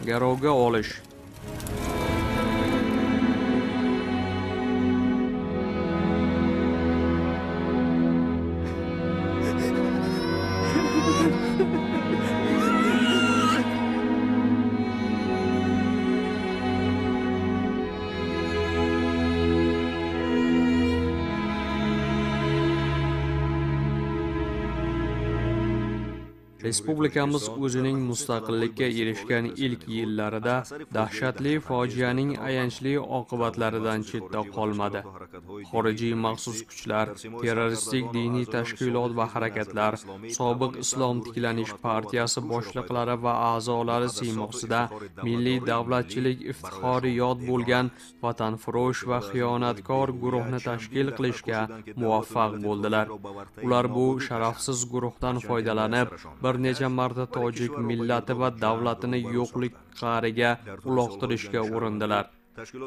Garovga olish. Respublikamiz o'zining mustaqillikka erishgan ilk yillarida dahshatli fojianing ayanchli oqibatlaridan chetda qolmadi. Xorijiy maxsus kuchlar, terroristik diniy tashkilot va harakatlar, sobiq Islom tiklanish partiyasi boshliqlari va a'zolari siymosida milliy davlatchilik iftixori yod bo'lgan vatanfurush va xiyonatkor guruhni tashkil qilishga muvaffaq bo'ldilar. Ular bu sharafsiz guruhdan foydalanib, bir necha marta tojik millati va davlatini yo'qlik qa'riga uloqtirishga urindilar.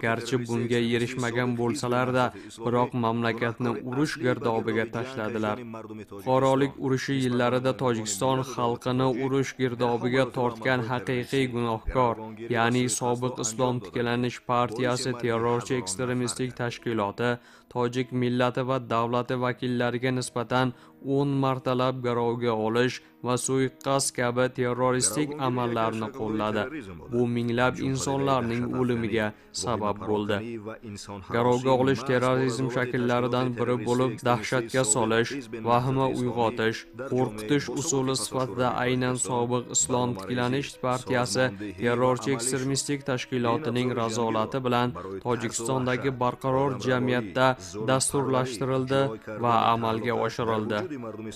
Garchi bunga erishmagan bo'lsalar-da, biroq mamlakatni urush girdobiga tashladilar. Fuqarolik urushi yillarida Tojikiston xalqini urush girdobiga tortgan haqiqiy gunohkor, ya'ni sobiq Islom tiklanish partiyasi terrorchi ekstremistik tashkiloti tojik millati va davlati vakillariga nisbatan 10 martalab garovga olish va suiqasd kabi terroristik amallarni qo'lladi. Bu minglab insonlarning o'limiga sabab bo'ldi. Garovga olish terrorizm shakllaridan biri bo'lib, dahshatga solish, vahima uyg'otish, qo'rqitish usuli sifatida aynan sobiq Islom tiklanish partiyasi terrorchi ekstremistik tashkilotining razolati bilan Tojikistondagi barqaror jamiyatda dasturlashtirildi va amalga oshirildi.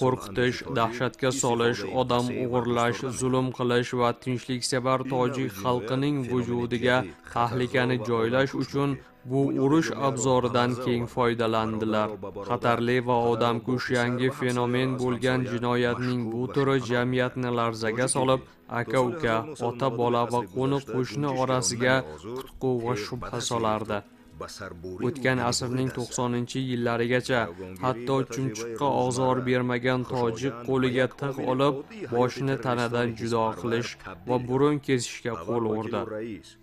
Qo'rqitish, dahshatga solish, odam o'g'irlash, zulm qilish va tinchliksevar tojik xalqining vujudiga tahlikani joylash uchun bu urush abzoridan keng foydalandilar. Xatarli va odamkush yangi fenomen bo'lgan jinoyatning bu turi jamiyatni larzaga solib, aka-uka, ota-bola va qo'ni-qo'shni orasiga qutqu va shubha solardi. O'tgan asrning 90-yillarigacha hatto chumchuqqa ozor bermagan tojik qo'liga tig' olib, boshini tanadan judo qilish va burun kesishga qo'l urdi.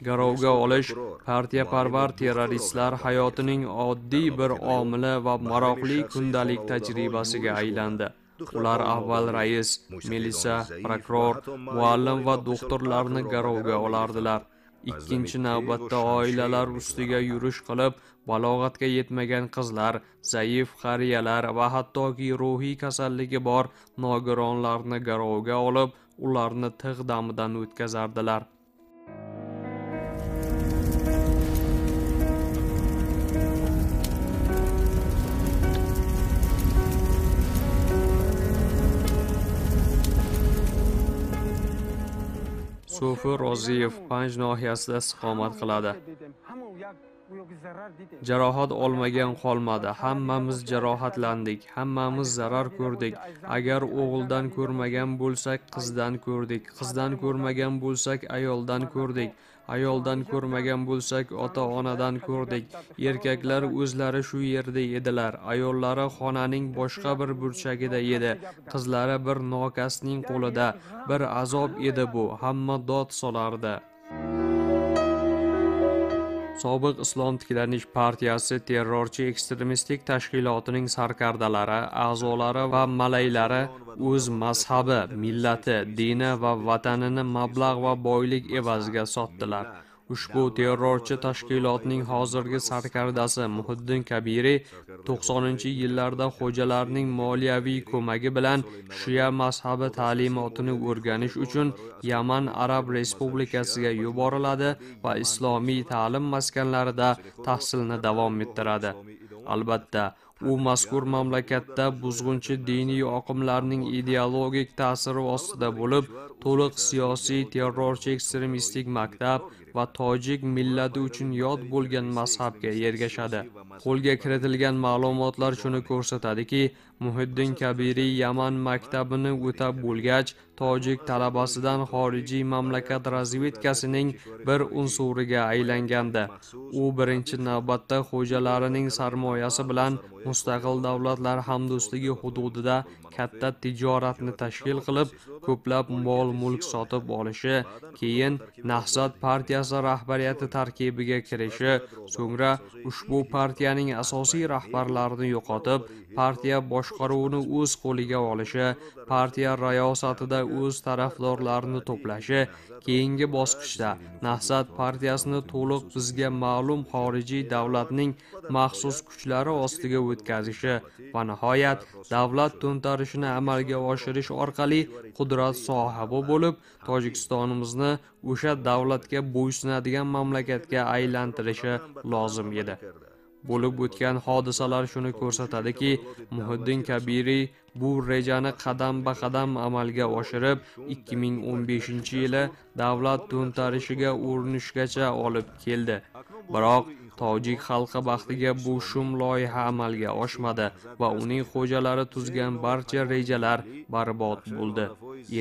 Garovga olish partiyaparvar terroristlar hayotining oddiy bir omili va maroqli kundalik tajribasiga aylandi. Ular avval rais, milisa, prokuror, muallim va doktorlarni garovga olardilar. Ikkinchi navbatda oilalar ustiga yurish qilib, balog'atga yetmagan qizlar, zaif qariyalar va hattoki ruhiy kasalligi bor nogironlarni garovga olib, ularni tig' damidan o'tkazardilar. So'fi Roziyev Panj nohiyasida istiqomat qiladi. Jarohat olmagan qolmadi. Hammamiz jarohatlandik, hammamiz zarar ko'rdik. Agar o'g'ildan ko'rmagan bo'lsak, qizdan ko'rdik. Qizdan ko'rmagan bo'lsak, ayoldan ko'rdik. Ayoldan ko'rmagan bo'lsak, ota-onadan ko'rdik. Erkaklar o'zlari shu yerda edilar. Ayollari xonaning boshqa bir burchagida edi. Qizlari bir nokasning qo'lida. Bir azob edi bu. Hamma dod solardi. Sobiq Islom tiklanish partiyasi terrorchi ekstremistik tashkilotining sarkardalari, a'zolari va malaylari o'z mazhabi, millati, dini va vatanini mablag' va boylik evaziga sotdilar. Ushbu terrorchi tashkilotning hozirgi sarkardasi Muhiddin Kabiri 90-yillarda xo'jalarning moliyaviy ko'magi bilan Shia mazhabi ta'limotini o'rganish uchun Yaman Arab Respublikasiga yuboriladi va islomiy ta'lim maskanlarida tahsilni davom ettiradi. Albatta, u mazkur mamlakatda buzg'unchi diniy oqimlarning ideologik ta'siri ostida bo'lib, to'liq siyosiy terrorchi ekstremistik maktab va tojik millati uchun yod bo'lgan mazhabga ergashadi. Qo'lga kiritilgan ma'lumotlar shuni ko'rsatadiki, Muhiddin Kabiri Yaman maktabini o'tab bo'lgach, tojik talabasidan xorijiy mamlakat razvedkasining bir unsuriga aylangandi. U birinchi navbatda xo'jalarining sarmoyasi bilan mustaqil davlatlar hamdo'stligi hududida katta tijoratni tashkil qilib, ko'plab mol-mulk sotib olishi, keyin Nahzat partiyasi rahbariyati tarkibiga kirishi, so'ngra ushbu partiyaning asosiy rahbarlarini yo'qotib, partiya boshqaruvini o'z qo'liga olishi, partiya rayosatida o'z tarafdorlarini to'plashi, keyingi bosqichda Nahzat partiyasini to'liq bizga ma'lum xorijiy davlatning maxsus kuchlari ostiga o'tkazishi va nihoyat davlat to'ntarishini amalga oshirish orqali qudrat sohibi bo'lib, Tojikistonimizni o'sha davlatga bo'ysunadigan mamlakatga aylantirishi lozim edi. Bo'lib o'tgan hodisalar shuni ko'rsatadiki, Muhiddin Kabiriy bu rejani qadam-ba-qadam amalga oshirib, 2015-yili davlat to'ntarishiga urinishgacha olib keldi. Biroq tojik xalqi baxtiga bu shum loyiha amalga oshmadi va uning xo'jalari tuzgan barcha rejalar barbod bo'ldi.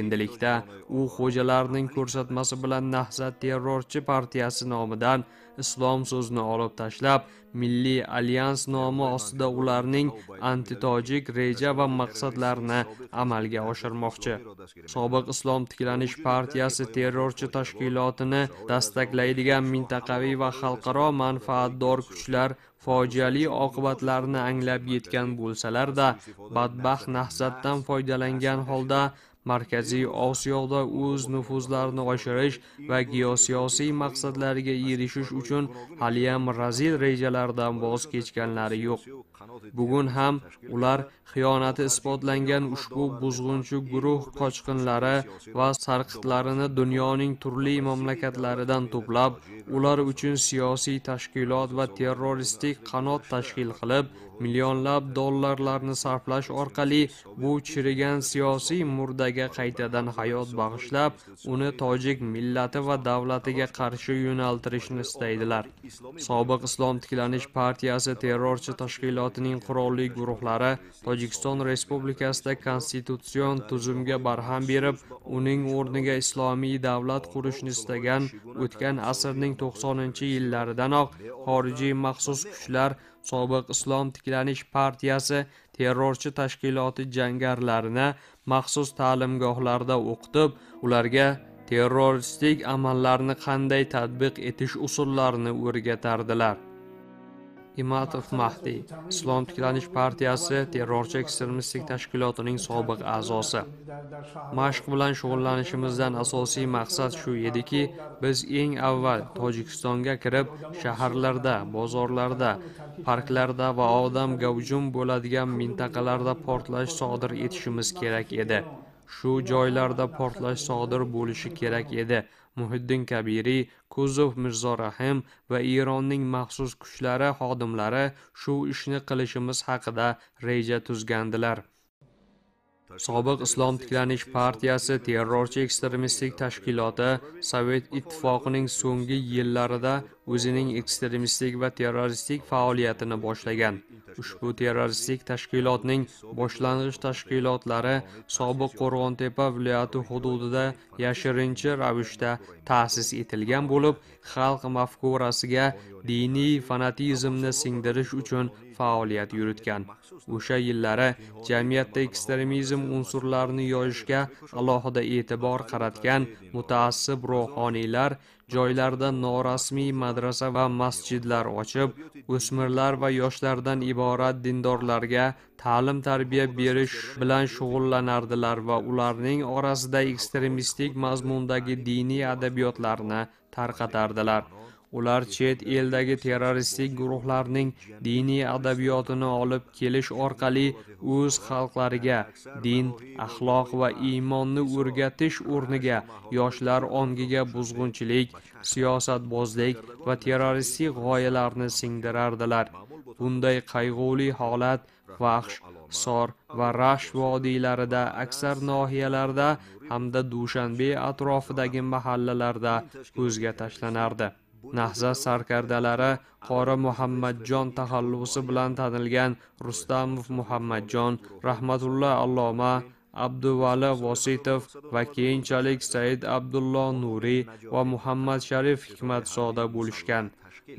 Endilikda u xo'jalarining ko'rsatmasi bilan Nahzat terrorchi partiyasi nomidan islom so'zini olib tashlab, Milliy alyans nomi ostida ularning antitojik reja va maqsadlarini amalga oshirmoqchi. Sobiq Islom tiklanish partiyasi terrorchi tashkilotini dastaklaydigan mintaqaviy va xalqaro manfaatdor kuchlar fojiali oqibatlarni anglab yetgan bo'lsalar-da, badbaxt Nahzatdan foydalangan holda Markaziy Osiyoda o'z nufuzlarini oshirish va geosiyosiy maqsadlariga erishish uchun haliyam razil rejalardan voz kechganlari yo'q. Bugun ham ular xiyonati isbotlangan ushbu buzg'unchi guruh qochqinlari va sarqitlarini dunyoning turli mamlakatlaridan to'plab, ular uchun siyosiy tashkilot va terroristik qanot tashkil qilib, millionlab dollarlarni sarflash orqali bu chirigan siyosiy murdaga qaytadan hayot bag'ishlab, uni tojik millati va davlatiga qarshi yo'naltirishni istaydilar. Sobiq Islom tiklanish partiyasi terrorchi tashkilotining qurolli guruhlari Tojikiston Respublikasida konstitutsion tuzumga barham berib, uning o'rniga islomiy davlat qurishni istagan o'tgan asrning 90-yilllaridanoq xorijiy maxsus kuchlar sobiq Islom tiklanish partiyasi terrorchi tashkiloti jangarilarini maxsus ta'limgohlarda o'qitib, ularga terroristik amallarni qanday tatbiq etish usullarini o'rgatardilar. Imatov Mahdi, Islom tiklanish partiyasi terrorchi ekstremistik tashkilotining sobiq a'zosi. Mashq bilan shug'ullanishimizdan asosiy maqsad shu ediki, biz eng avval Tojikistonga kirib, shaharlarda, bozorlarda, parklarda va odam gavjum bo'ladigan mintaqalarda portlash sodir etishimiz kerak edi. Shu joylarda portlash sodir bo'lishi kerak edi. Muhiddin Kabiriy, Kuzov Mirzo Rahim va Eronning maxsus kuchlari xodimlari shu ishni qilishimiz haqida reja tuzgandilar. Sobiq Islom tiklanish partiyasi terrorchi ekstremistik tashkiloti Sovet ittifoqining so'nggi yillarida o'zining ekstremistik va terroristik faoliyatini boshlagan. Ushbu terroristik tashkilotning boshlang'ich tashkilotlari sobiq Qo'rg'ontepa viloyati hududida yashirincha ravishda ta'sis etilgan bo'lib, xalq mafkurasiga diniy fanatizmni singdirish uchun faoliyat yuritgan. O'sha yillari jamiyatda ekstremizm unsurlarini yoyishga alohida e'tibor qaratgan mutaassib ruhoniylar joylarda norasmiy madrasa va masjidlar ochib, o'smirlar va yoshlardan iborat dindorlarga ta'lim-tarbiya berish bilan shug'ullanardilar va ularning orasida ekstremistik mazmundagi diniy adabiyotlarni tarqatardilar. Ular chet eldagi terroristik guruhlarning diniy adabiyotini olib kelish orqali o'z xalqlariga din, axloq va iymonni o'rgatish o'rniga yoshlar ongiga buzg'unchilik, siyosatbozlik va terroristik g'oyalarni singdirardilar. Bunday qayg'uli holat Vaxsh, Hisor va Rasht vodiylarida, aksar nohiyalarda hamda Dushanbe atrofidagi mahallalarda ko'zga tashlanardi. Nahzat sarkardalari Qori Muhammadjon taxallusi bilan tanilgan Rustamov Muhammadjon, Rahmatulloh Alloma, Abduvali Vositov va keyinchalik Said Abdullo Nuriy va Muhammad Sharif Hikmatzoda bo'lishgan.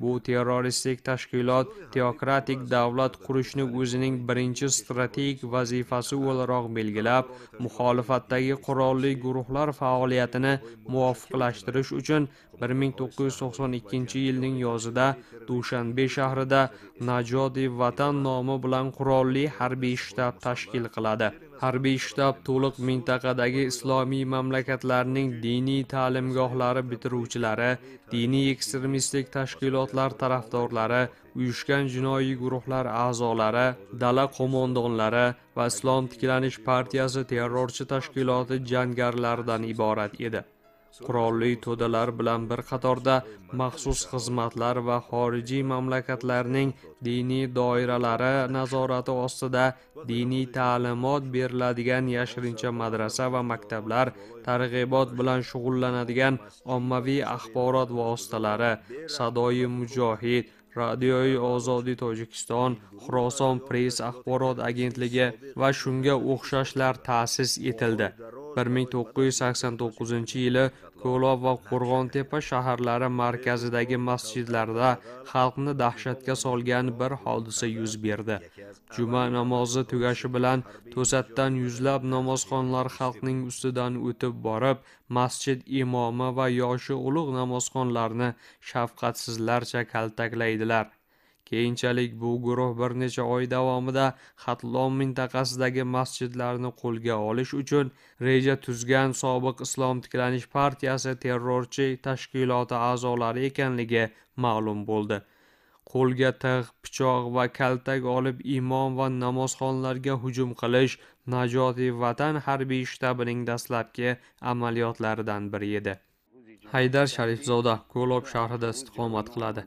Bu terroristik tashkilot teokratik davlat qurishni o'zining birinchi strategik vazifasi o'laroq belgilab, muxolifatdagi qurolli guruhlar faoliyatini muvofiqlashtirish uchun 1992-yilning yozida Dushanbe shahrida Najoti Vatan nomi bilan qurolli harbiy shtab tashkil qiladi. Harbiy shtab to'liq mintaqadagi islomiy mamlakatlarning diniy ta'limgohlari bitiruvchilari, diniy ekstremistik tashkilotlar tarafdorlari, uyushgan jinoiy guruhlar a'zolari, dala qo'mondonlari va Islom tiklanish partiyasi terrorchi tashkiloti jangarilaridan iborat edi. Qurolli to'dalar bilan bir qatorda maxsus xizmatlar va xorijiy mamlakatlarning diniy doiralari nazorati ostida diniy ta'limot beriladigan yashirincha madrasa va maktablar, targ'ibot bilan shug'ullanadigan ommaviy axborot vositalari, Sadoyi Mujohid, Radioyi Ozodi Tojikiston, Xuroson Press axborot agentligi va shunga o'xshashlar ta'sis etildi. 1989-yili Ko'lob va Qo'rg'ontepa shaharlari markazidagi masjidlarda xalqni dahshatga solgan bir hodisa yuz berdi. Juma namozi tugashi bilan to'satdan yuzlab namozxonlar xalqning ustidan o'tib borib, masjid imomi va yoshi ulug' namozxonlarni shafqatsizlarcha kaltaklaydilar. Keyinchalik bu guruh bir necha oy davomida Xatlon mintaqasidagi masjidlarni qo'lga olish uchun reja tuzgan sobiq Islom tiklanish partiyasi terrorchi tashkiloti a'zolari ekanligi ma'lum bo'ldi. Qo'lga tig', pichoq va kaltak olib imom va namozxonlarga hujum qilish Najoti Vatan harbiy shtabining dastlabki amaliyotlaridan biri edi. Haydar Sharifzoda Ko'lob shahrida istiqomat qiladi.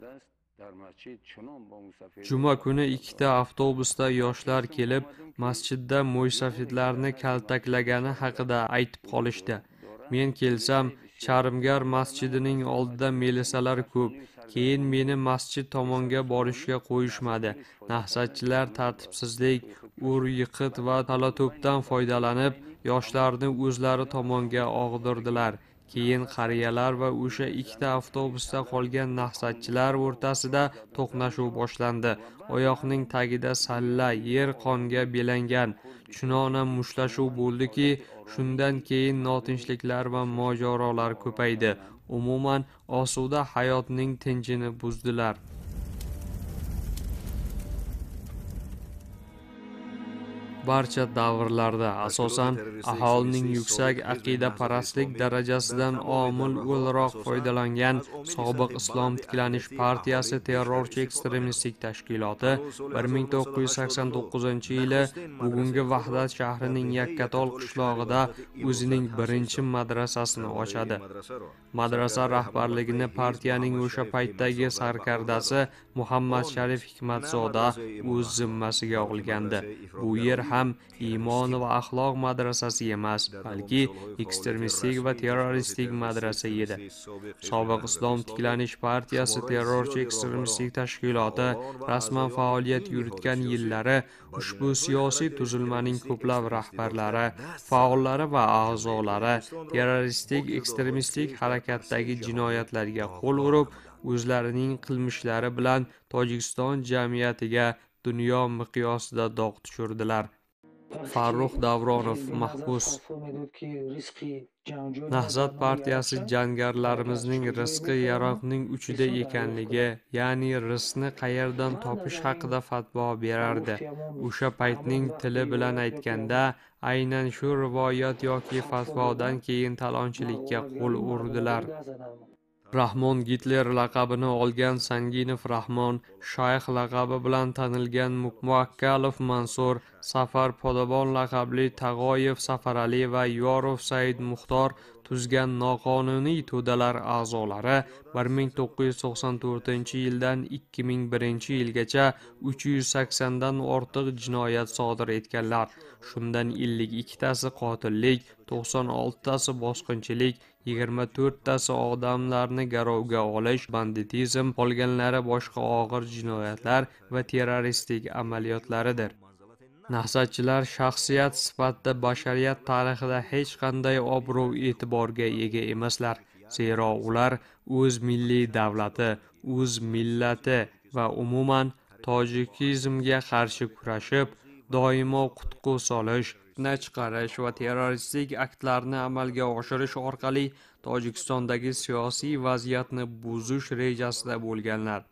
Juma kuni ikkita avtobusda yoshlar kelib, masjidda mo'ysafidlarni kaltaklagani haqida aytib qolishdi. Men kelsam, Charmgar masjidining oldida melisalar ko'p. Keyin meni masjid tomonga borishga qo'yishmadi. Nahsatchilar tartibsizlik, ur-yiqit va talato'pdan foydalanib, yoshlarni o'zlari tomonga og'dirdilar. Keyin qariyalar va o'sha ikkita avtobusda qolgan nahsatchilar o'rtasida to'qnashuv boshlandi. Oyoqning tagida salla, yer qonga belangan. Chunona mushtlashuv bo'ldiki, shundan keyin notinchliklar va mojarolar ko'paydi. Umuman osuda hayotning tinchini buzdilar. Barcha davrlarda asosan aholining yuksak aqidaparastlik darajasidan omil o'laroq foydalangan sobiq Islom tiklanish partiyasi terrorchi ekstremistik tashkiloti 1989-yili bugungi Vahdat shahrining Yakkatol qishlog'ida o'zining birinchi madrasasini ochadi. Madrasa rahbarligini partiyaning o'sha paytdagi sarkardasi Muhammad Sharif Hikmatzoda o'z zimmasiga olgandi. Bu yer ham iymon va axloq madrasasi emas, balki ekstremistik va terroristik madrasa edi. Sobiq Islom tiklanish partiyasi terrorchi ekstremistik tashkiloti rasman faoliyat yuritgan yillari ushbu siyosiy tuzilmaning ko'plab rahbarlari, faollari va a'zolari terroristik ekstremistik harakatdagi jinoyatlarga qo'l urib, o'zlarining qilmishlari bilan Tojikiston jamiyatiga dunyo miqyosida dog' tushirdilar. Farruh Davronov mahbus. Nahzat partiyasi jangarlarimizning rizqi yaroqning uchida ekanligi, ya'ni rizqni qayerdan topish haqida fatvo berardi. O'sha paytning tili bilan aytganda, aynan shu rivoyat yoki fatvodan keyin talonchilikka qo'l urdilar. Rahmon Gitler laqabini olgan Sanginov Rahmon, Shayx laqabi bilan tanilgan Muakkalov Mansur, Safar Podobon laqabli Tag'oyev Safarali va Yorov Said Muxtor tuzgan noqonuniy to'dalar a'zolari 1994-yildan 2001-yilgacha 380 dan ortiq jinoyat sodir etganlar. Shundan 52 tasi qotillik, 96 tasi bosqinchilik, 24 tasi odamlarni garovga olish, banditizm, qolganlari boshqa og'ir jinoyatlar va terroristik amaliyotlaridir. Nahzatchilar shaxsiyat sifatida bashariyat tarixida hech qanday obro'-e'tiborga ega emaslar, zero ular o'z milliy davlati, o'z millati va umuman tojikizmga qarshi kurashib, doimo qutqu solish, fitna chiqarish va terroristik aktlarni amalga oshirish orqali Tojikistondagi siyosiy vaziyatni buzish rejasida bo'lganlar.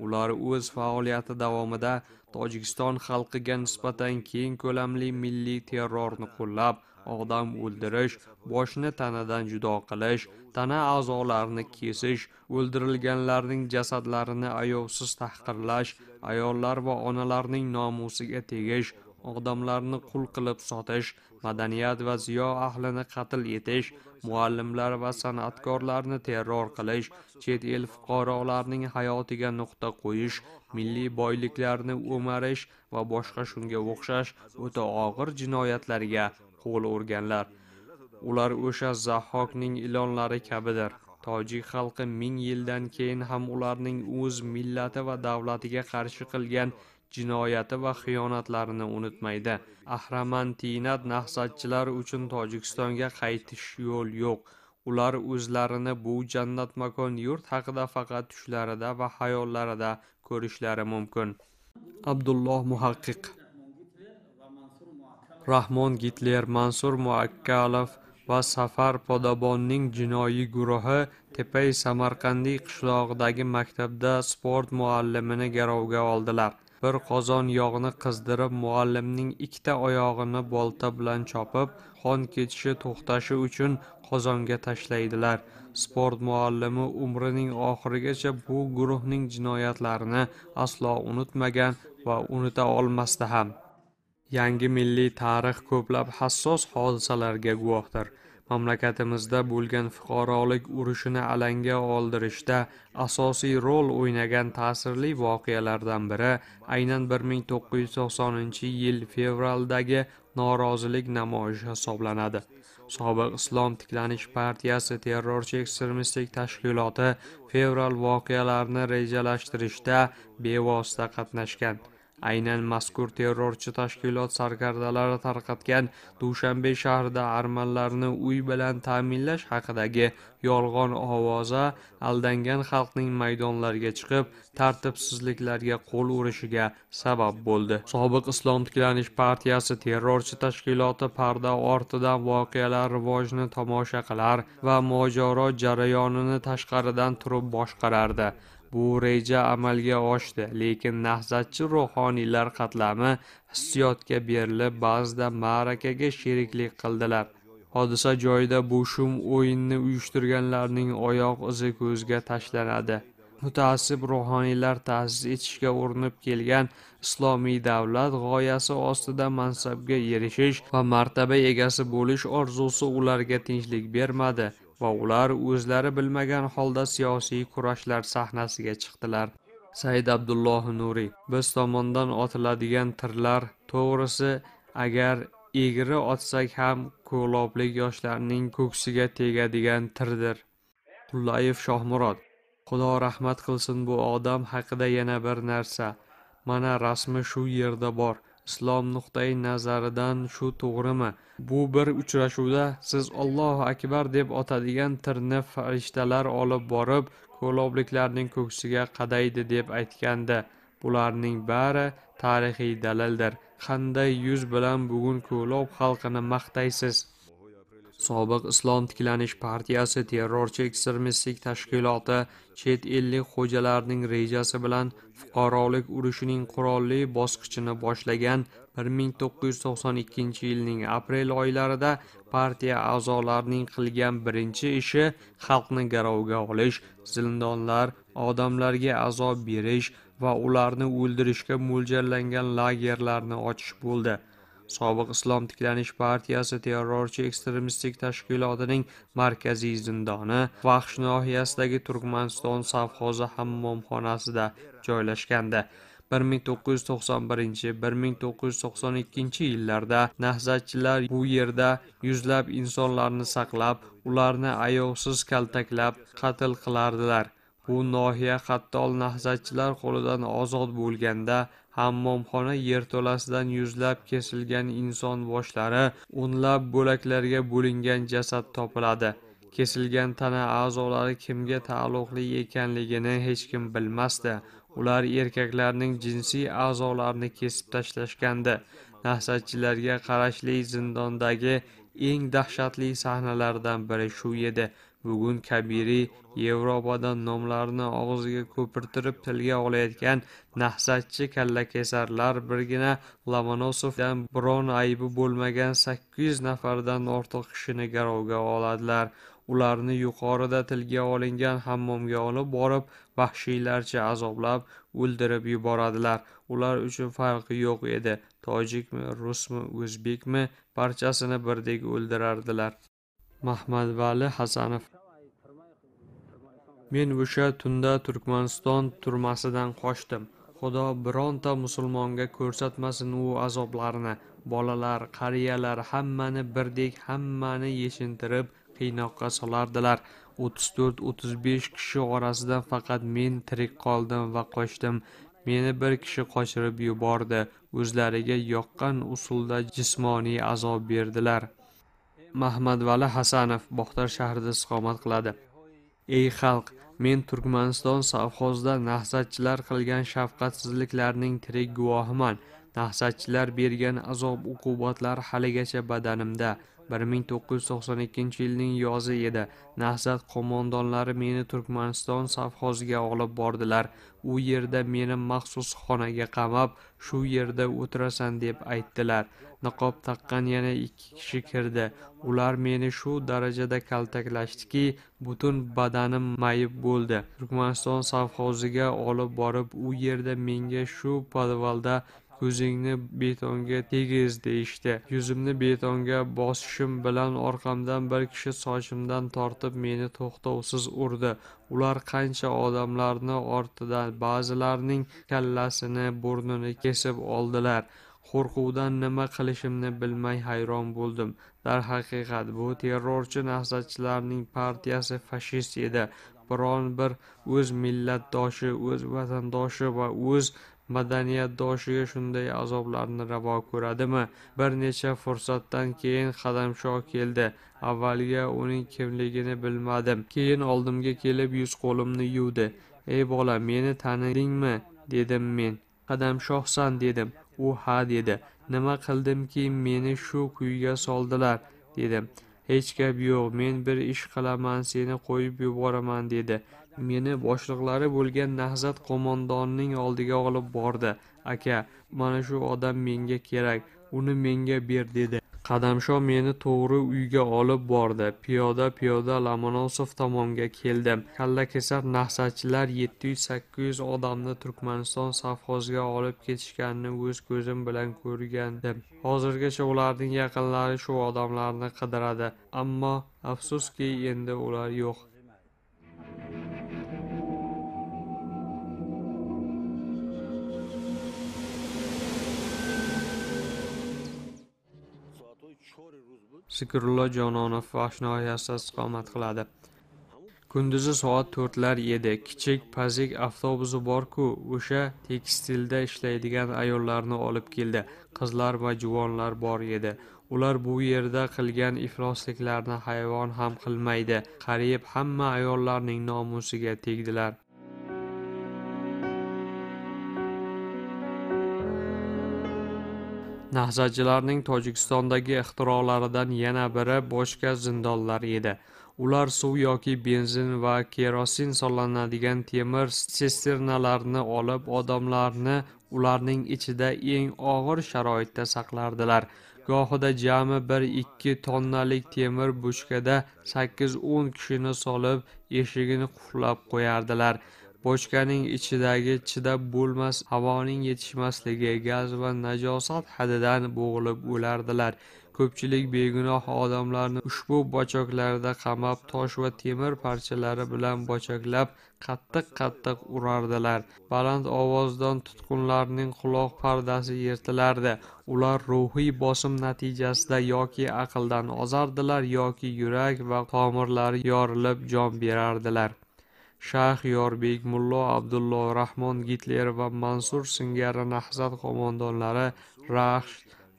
Ular o'z faoliyati davomida Tojikiston xalqiga nisbatan keng ko'lamli milliy terrorni qo'llab, odam o'ldirish, boshni tanadan judo qilish, tana a'zolarini kesish, o'ldirilganlarning jasadlarini ayovsiz tahqirlash, ayollar va onalarning nomusiga tegish, odamlarni qul qilib sotish, madaniyat va ziyo ahlini qatl etish, muallimlar va san'atkorlarni terror qilish, chet el fuqarolarining hayotiga nuqta qo'yish, milliy boyliklarni o'marish va boshqa shunga o'xshash o'ta og'ir jinoyatlarga qo'l urganlar. Ular o'sha Zahhokning ilonlari kabidir. Tojik xalqi 1000 yildan keyin ham ularning o'z millati va davlatiga qarshi qilgan jinoyati va xiyonatlarini unutmaydi. Ahramantinat nahzatchilar uchun Tojikistonga qaytish yo'l yo'q. Ular o'zlarini bu jannat makon yurt haqida faqat tushlarida va xayollarida ko'rishlari mumkin. Abdulloh Muhaqqiq. Rahmon Gitler, Mansur Muakkalov va Safar Podobonning jinoiy guruhi Tepay Samarqandiy qishlog'idagi maktabda sport muallimini garovga oldilar. Bir qozon yog'ni qizdirib, muallimning ikkita oyog'ini bolta bilan chopib, qon ketishi to'xtashi uchun qozonga tashlaydilar. Sport muallimi umrining oxirigacha bu guruhning jinoyatlarini aslo unutmagan va unuta olmasdi ham. Yangi milliy tarix ko'plab hassos hodisalarga guvohdir. Mamlakatimizda bo'lgan fuqarolik urushini alanga oldirishda asosiy rol o'ynagan ta'sirli voqealardan biri aynan 1990-yil fevraldagi norozilik namoyishi hisoblanadi. Sobiq Islom tiklanish partiyasi terrorchi ekstremistik tashkiloti fevral voqealarini rejalashtirishda bevosita qatnashgan. Aynan mazkur terrorchi tashkilot sarkardalari tarqatgan Dushanbe shahrida armanlarni uy bilan ta'minlash haqidagi yolg'on ovoza aldangan xalqning maydonlarga chiqib tartibsizliklarga qo'l urishiga sabab bo'ldi. Sobiq Islom tiklanish partiyasi terrorchi tashkiloti parda ortidan voqealar rivojini tomosha qilar va mojaro jarayonini tashqaridan turib boshqarardi. Bu reja amalga oshdi, lekin nahzatchi ruhoniylar qatlami hissiyotga berilib, ba'zida ma'rakaga sheriklik qildilar. Hodisa joyida bu shum o'yinni uyushtirganlarning oyoq izi ko'zga tashlanadi. Mutaassib ruhoniylar ta'sis etishga urinib kelgan islomiy davlat g'oyasi ostida mansabga erishish va martaba egasi bo'lish orzusi ularga tinchlik bermadi va ular o'zlari bilmagan holda siyosiy kurashlar sahnasiga chiqdilar. Said Abdulloh Nuriy: biz tomondan otiladigan tirlar, to'g'risi, agar egri otsak ham ko'loblik yoshlarning ko'ksiga tegadigan tirdir. Qullayev Shohmurod: Xudo rahmat qilsin bu odam haqida yana bir narsa. Mana rasmi shu yerda bor. Islom nuqtai nazaridan shu to'g'rimi? Bu bir uchrashuvda siz Allohu akbar deb otadigan tirni farishtalar olib borib, ko'lobliklarning ko'ksiga qadaydi deb aytgandi. Bularning bari tarixiy dalildir. Qanday yuz bilan bugun Ko'lob xalqini maqtaysiz? Sobiq Islom tiklanish partiyasi terrorchi ekstremistik tashkiloti chet ellik xo'jalarning rejasi bilan fuqarolik urushining qurolli bosqichini boshlagan 1992-yilning aprel oylarida partiya a'zolarining qilgan birinchi ishi xalqni garovga olish, zindonlar, odamlarga azob berish va ularni o'ldirishga mo'ljallangan lagerlarni ochish bo'ldi. Sobiq Islom tiklanish partiyasi terrorchi ekstremistik tashkilotining markaziy zindoni Vaxsh nohiyasidagi Turkmaniston sovxozi hammomxonasida joylashgandi. 1991-1992 yillarda nahzatchilar bu yerda yuzlab insonlarni saqlab, ularni ayovsiz kaltaklab qatl qilardilar. Bu nohiya qattol nahzatchilar qo'lidan ozod bo'lganda hammomxona yerto'lasidan yuzlab kesilgan inson boshlari, o'nlab bo'laklarga bo'lingan jasad topiladi. Kesilgan tana a'zolari kimga taalluqli ekanligini hech kim bilmasdi. Ular erkaklarning jinsiy a'zolarini kesib tashlashgandi. Nahzatchilarga qarashli zindondagi eng dahshatli sahnalardan biri shu edi. Bugun Kabiriy Yevropadan nomlarini og'ziga ko'pirtirib tilga olayotgan nahzatchi kallakesarlar birgina Lomonosovdan biron aybi bo'lmagan 800 nafardan ortiq kishini garovga oladilar. Ularni yuqorida tilga olingan hammomga olib borib, vahshiylarcha azoblab, o'ldirib yuboradilar. Ular uchun farqi yo'q edi. Tojikmi, rusmi, o'zbekmi, barchasini birdek o'ldirardilar. Mahmadvali Hasanov. Men o'sha tunda Turkmaniston turmasidan qochdim. Xudo bironta musulmonga ko'rsatmasin u azoblarni. Bolalar, qariyalar hammani birdek, hammani yechintirib qiynoqqa solardilar. 34-35 kishi orasidan faqat men tirik qoldim va qochdim. Meni bir kishi qochirib yubordi. O'zlariga yoqqan usulda jismoniy azob berdilar. Mahmadvali Hasanov Boxtar shahrida istiqomat qiladi. Ey xalq, men Turkmaniston sovxozida nahzatchilar qilgan shafqatsizliklarning tirik guvohiman. Nahzatchilar bergan azob-uqubatlar haligacha badanimda. 1992-yilning yozi edi. Nahzat qo'mondonlari meni Turkmaniston sovxoziga olib bordilar. U yerda meni maxsus xonaga qamab, shu yerda o'tirasan deb aytdilar. Niqob taqqan yana 2 kishi kirdi. Ular meni shu darajada kaltaklashdiki, butun badanim mayib bo'ldi. Turkmaniston sovxoziga olib borib, u yerda menga shu podvalda ko'zingni betonga tegiz deyishdi. Yuzimni betonga bosishim bilan orqamdan bir kishi sochimdan tortib meni to'xtovsiz urdi. Ular qancha odamlarni ortidan ba'zilarining kallasini, burnini kesib oldilar. Qo'rquvdan nima qilishimni bilmay hayron bo'ldim. Darhaqiqat bu terrorchi nahzatchilarning partiyasi fashist edi. Biron bir o'z millatdoshi, o'z vatandoshi va o'z madaniyatdoshiga shunday azoblarni ravo ko'radimi? Bir necha fursatdan keyin Qadamshoh keldi. Avvaliga uning kimligini bilmadim. Keyin oldimga kelib yuz qo'limni yuvdi. "Ey bola, meni tanidingmi?" dedim men. "Qadamshohsan" dedim. U ha dedi. "Nima qildimki meni shu kuyga soldilar?" dedim. "Hech gap yo'q, men bir ish qilaman, seni qo'yib yuboraman" dedi. Meni boshliqlari bo'lgan nahzat qo'mondonining oldiga olib bordi. "Aka, mana shu odam menga kerak, uni menga ber" dedi. Qadamshoh meni to'g'ri uyga olib bordi. Piyoda-piyoda Lomonosov tomonga keldim. Kallakesar nahzatchilar 700-800 odamni Turkmaniston sovxoziga olib ketishganini o'z ko'zim bilan ko'rgandim. Hozirgacha ularning yaqinlari shu odamlarni qidiradi, ammo afsuski endi ular yo'q. Zikrullo Jononov Vash nohiyasida istiqomat qiladi. Kunduzi soat 4lar edi. Kichik pazik avtobusi bor-ku, o'sha tekstilda ishlaydigan ayollarni olib keldi. Qizlar va juvonlar bor edi. Ular bu yerda qilgan iflosliklarni hayvon ham qilmaydi. Qariyb hamma ayollarning nomusiga tegdilar. Nahzatchilarning Tojikistondagi ixtirolaridan yana biri boshqa zindonlar edi. Ular suv yoki benzin va kerosin solinadigan temir sisternalarni olib, odamlarni ularning ichida eng og'ir sharoitda saqlardilar. Gohida jami 1-2 tonnalik temir bochkada 8-10 kishini solib, eshigini qulflab qo'yardilar. Bochkaning ichidagi chidab bo'lmas havoning yetishmasligi, gaz va najosat hadidan bo'g'ilib o'lardilar. Ko'pchilik begunoh odamlarni ushbu bochoklarda qamab, tosh va temir parchalari bilan bochoklab, qattiq-qattiq urardilar. Baland ovozdan tutqunlarning quloq pardasi yirtilardi. Ular ruhiy bosim natijasida yoki aqldan ozardilar yoki yurak va tomirlari yorilib jon berardilar. Shayx Yorbek, Mullo Abdullo Rahmon Gitler va Mansur singari nahzat qo'mondonlari Raxsh,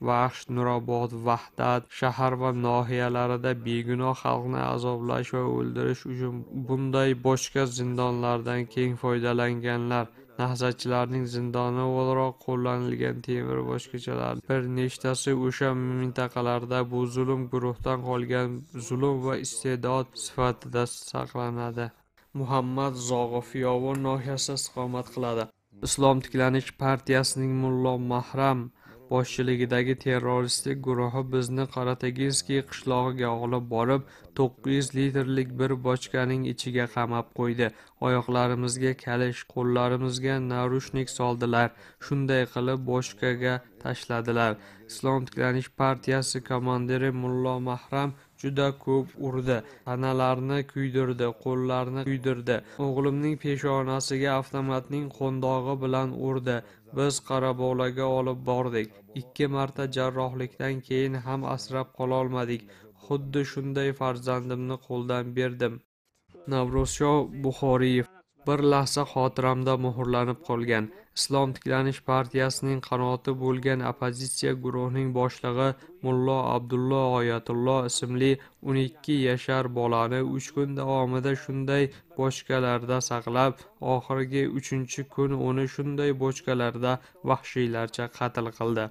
Vaxsh, Nurobod, Vahdat shahar va nohiyalarida begunoh xalqni azoblash va o'ldirish uchun bunday bochka zindonlardan keng foydalanganlar. Nahzatchilarning zindoni o'laroq qo'llanilgan temir bochkachalar bir nechtasi o'sha mintaqalarda bu zulm guruhdan qolgan zulm va iste'dod sifatida saqlanadi. Muhammad Zog'ov Yovon nohiyasida istiqomat qiladi. Islom tiklanish partiyasining Mullo Mahram boshchiligidagi terroristik guruhi bizni Qorateginskiy qishlog'iga olib borib, 900 litrlik bir bochkaning ichiga qamab qo'ydi. Oyoqlarimizga kalish, qo'llarimizga narushnik soldilar. Shunday qilib bochkaga tashladilar. Islom tiklanish partiyasi komandiri Mullo Mahram juda ko'p urdi. Tanalarni kuydirdi, qo'llarni kuydirdi. O'g'limning peshonasiga avtomatning qo'ndog'i bilan urdi. Biz Qorabolaga olib bordik. 2 marta jarrohlikdan keyin ham asrab qololmadik. Xuddi shunday farzandimni qo'ldan berdim. Navro'zshoh Buxoriyev. Bir lahza xotiramda muhrlanib qolgan. Islom tiklanish partiyasining qanoti bo'lgan oppozitsiya guruhining boshlig'i Mullo Abdullo Oyatullo ismli 12 yashar bolani 3 kun davomida shunday bochkalarda saqlab, oxirgi 3-kun uni shunday bochkalarda vahshiylarcha qatl qildi.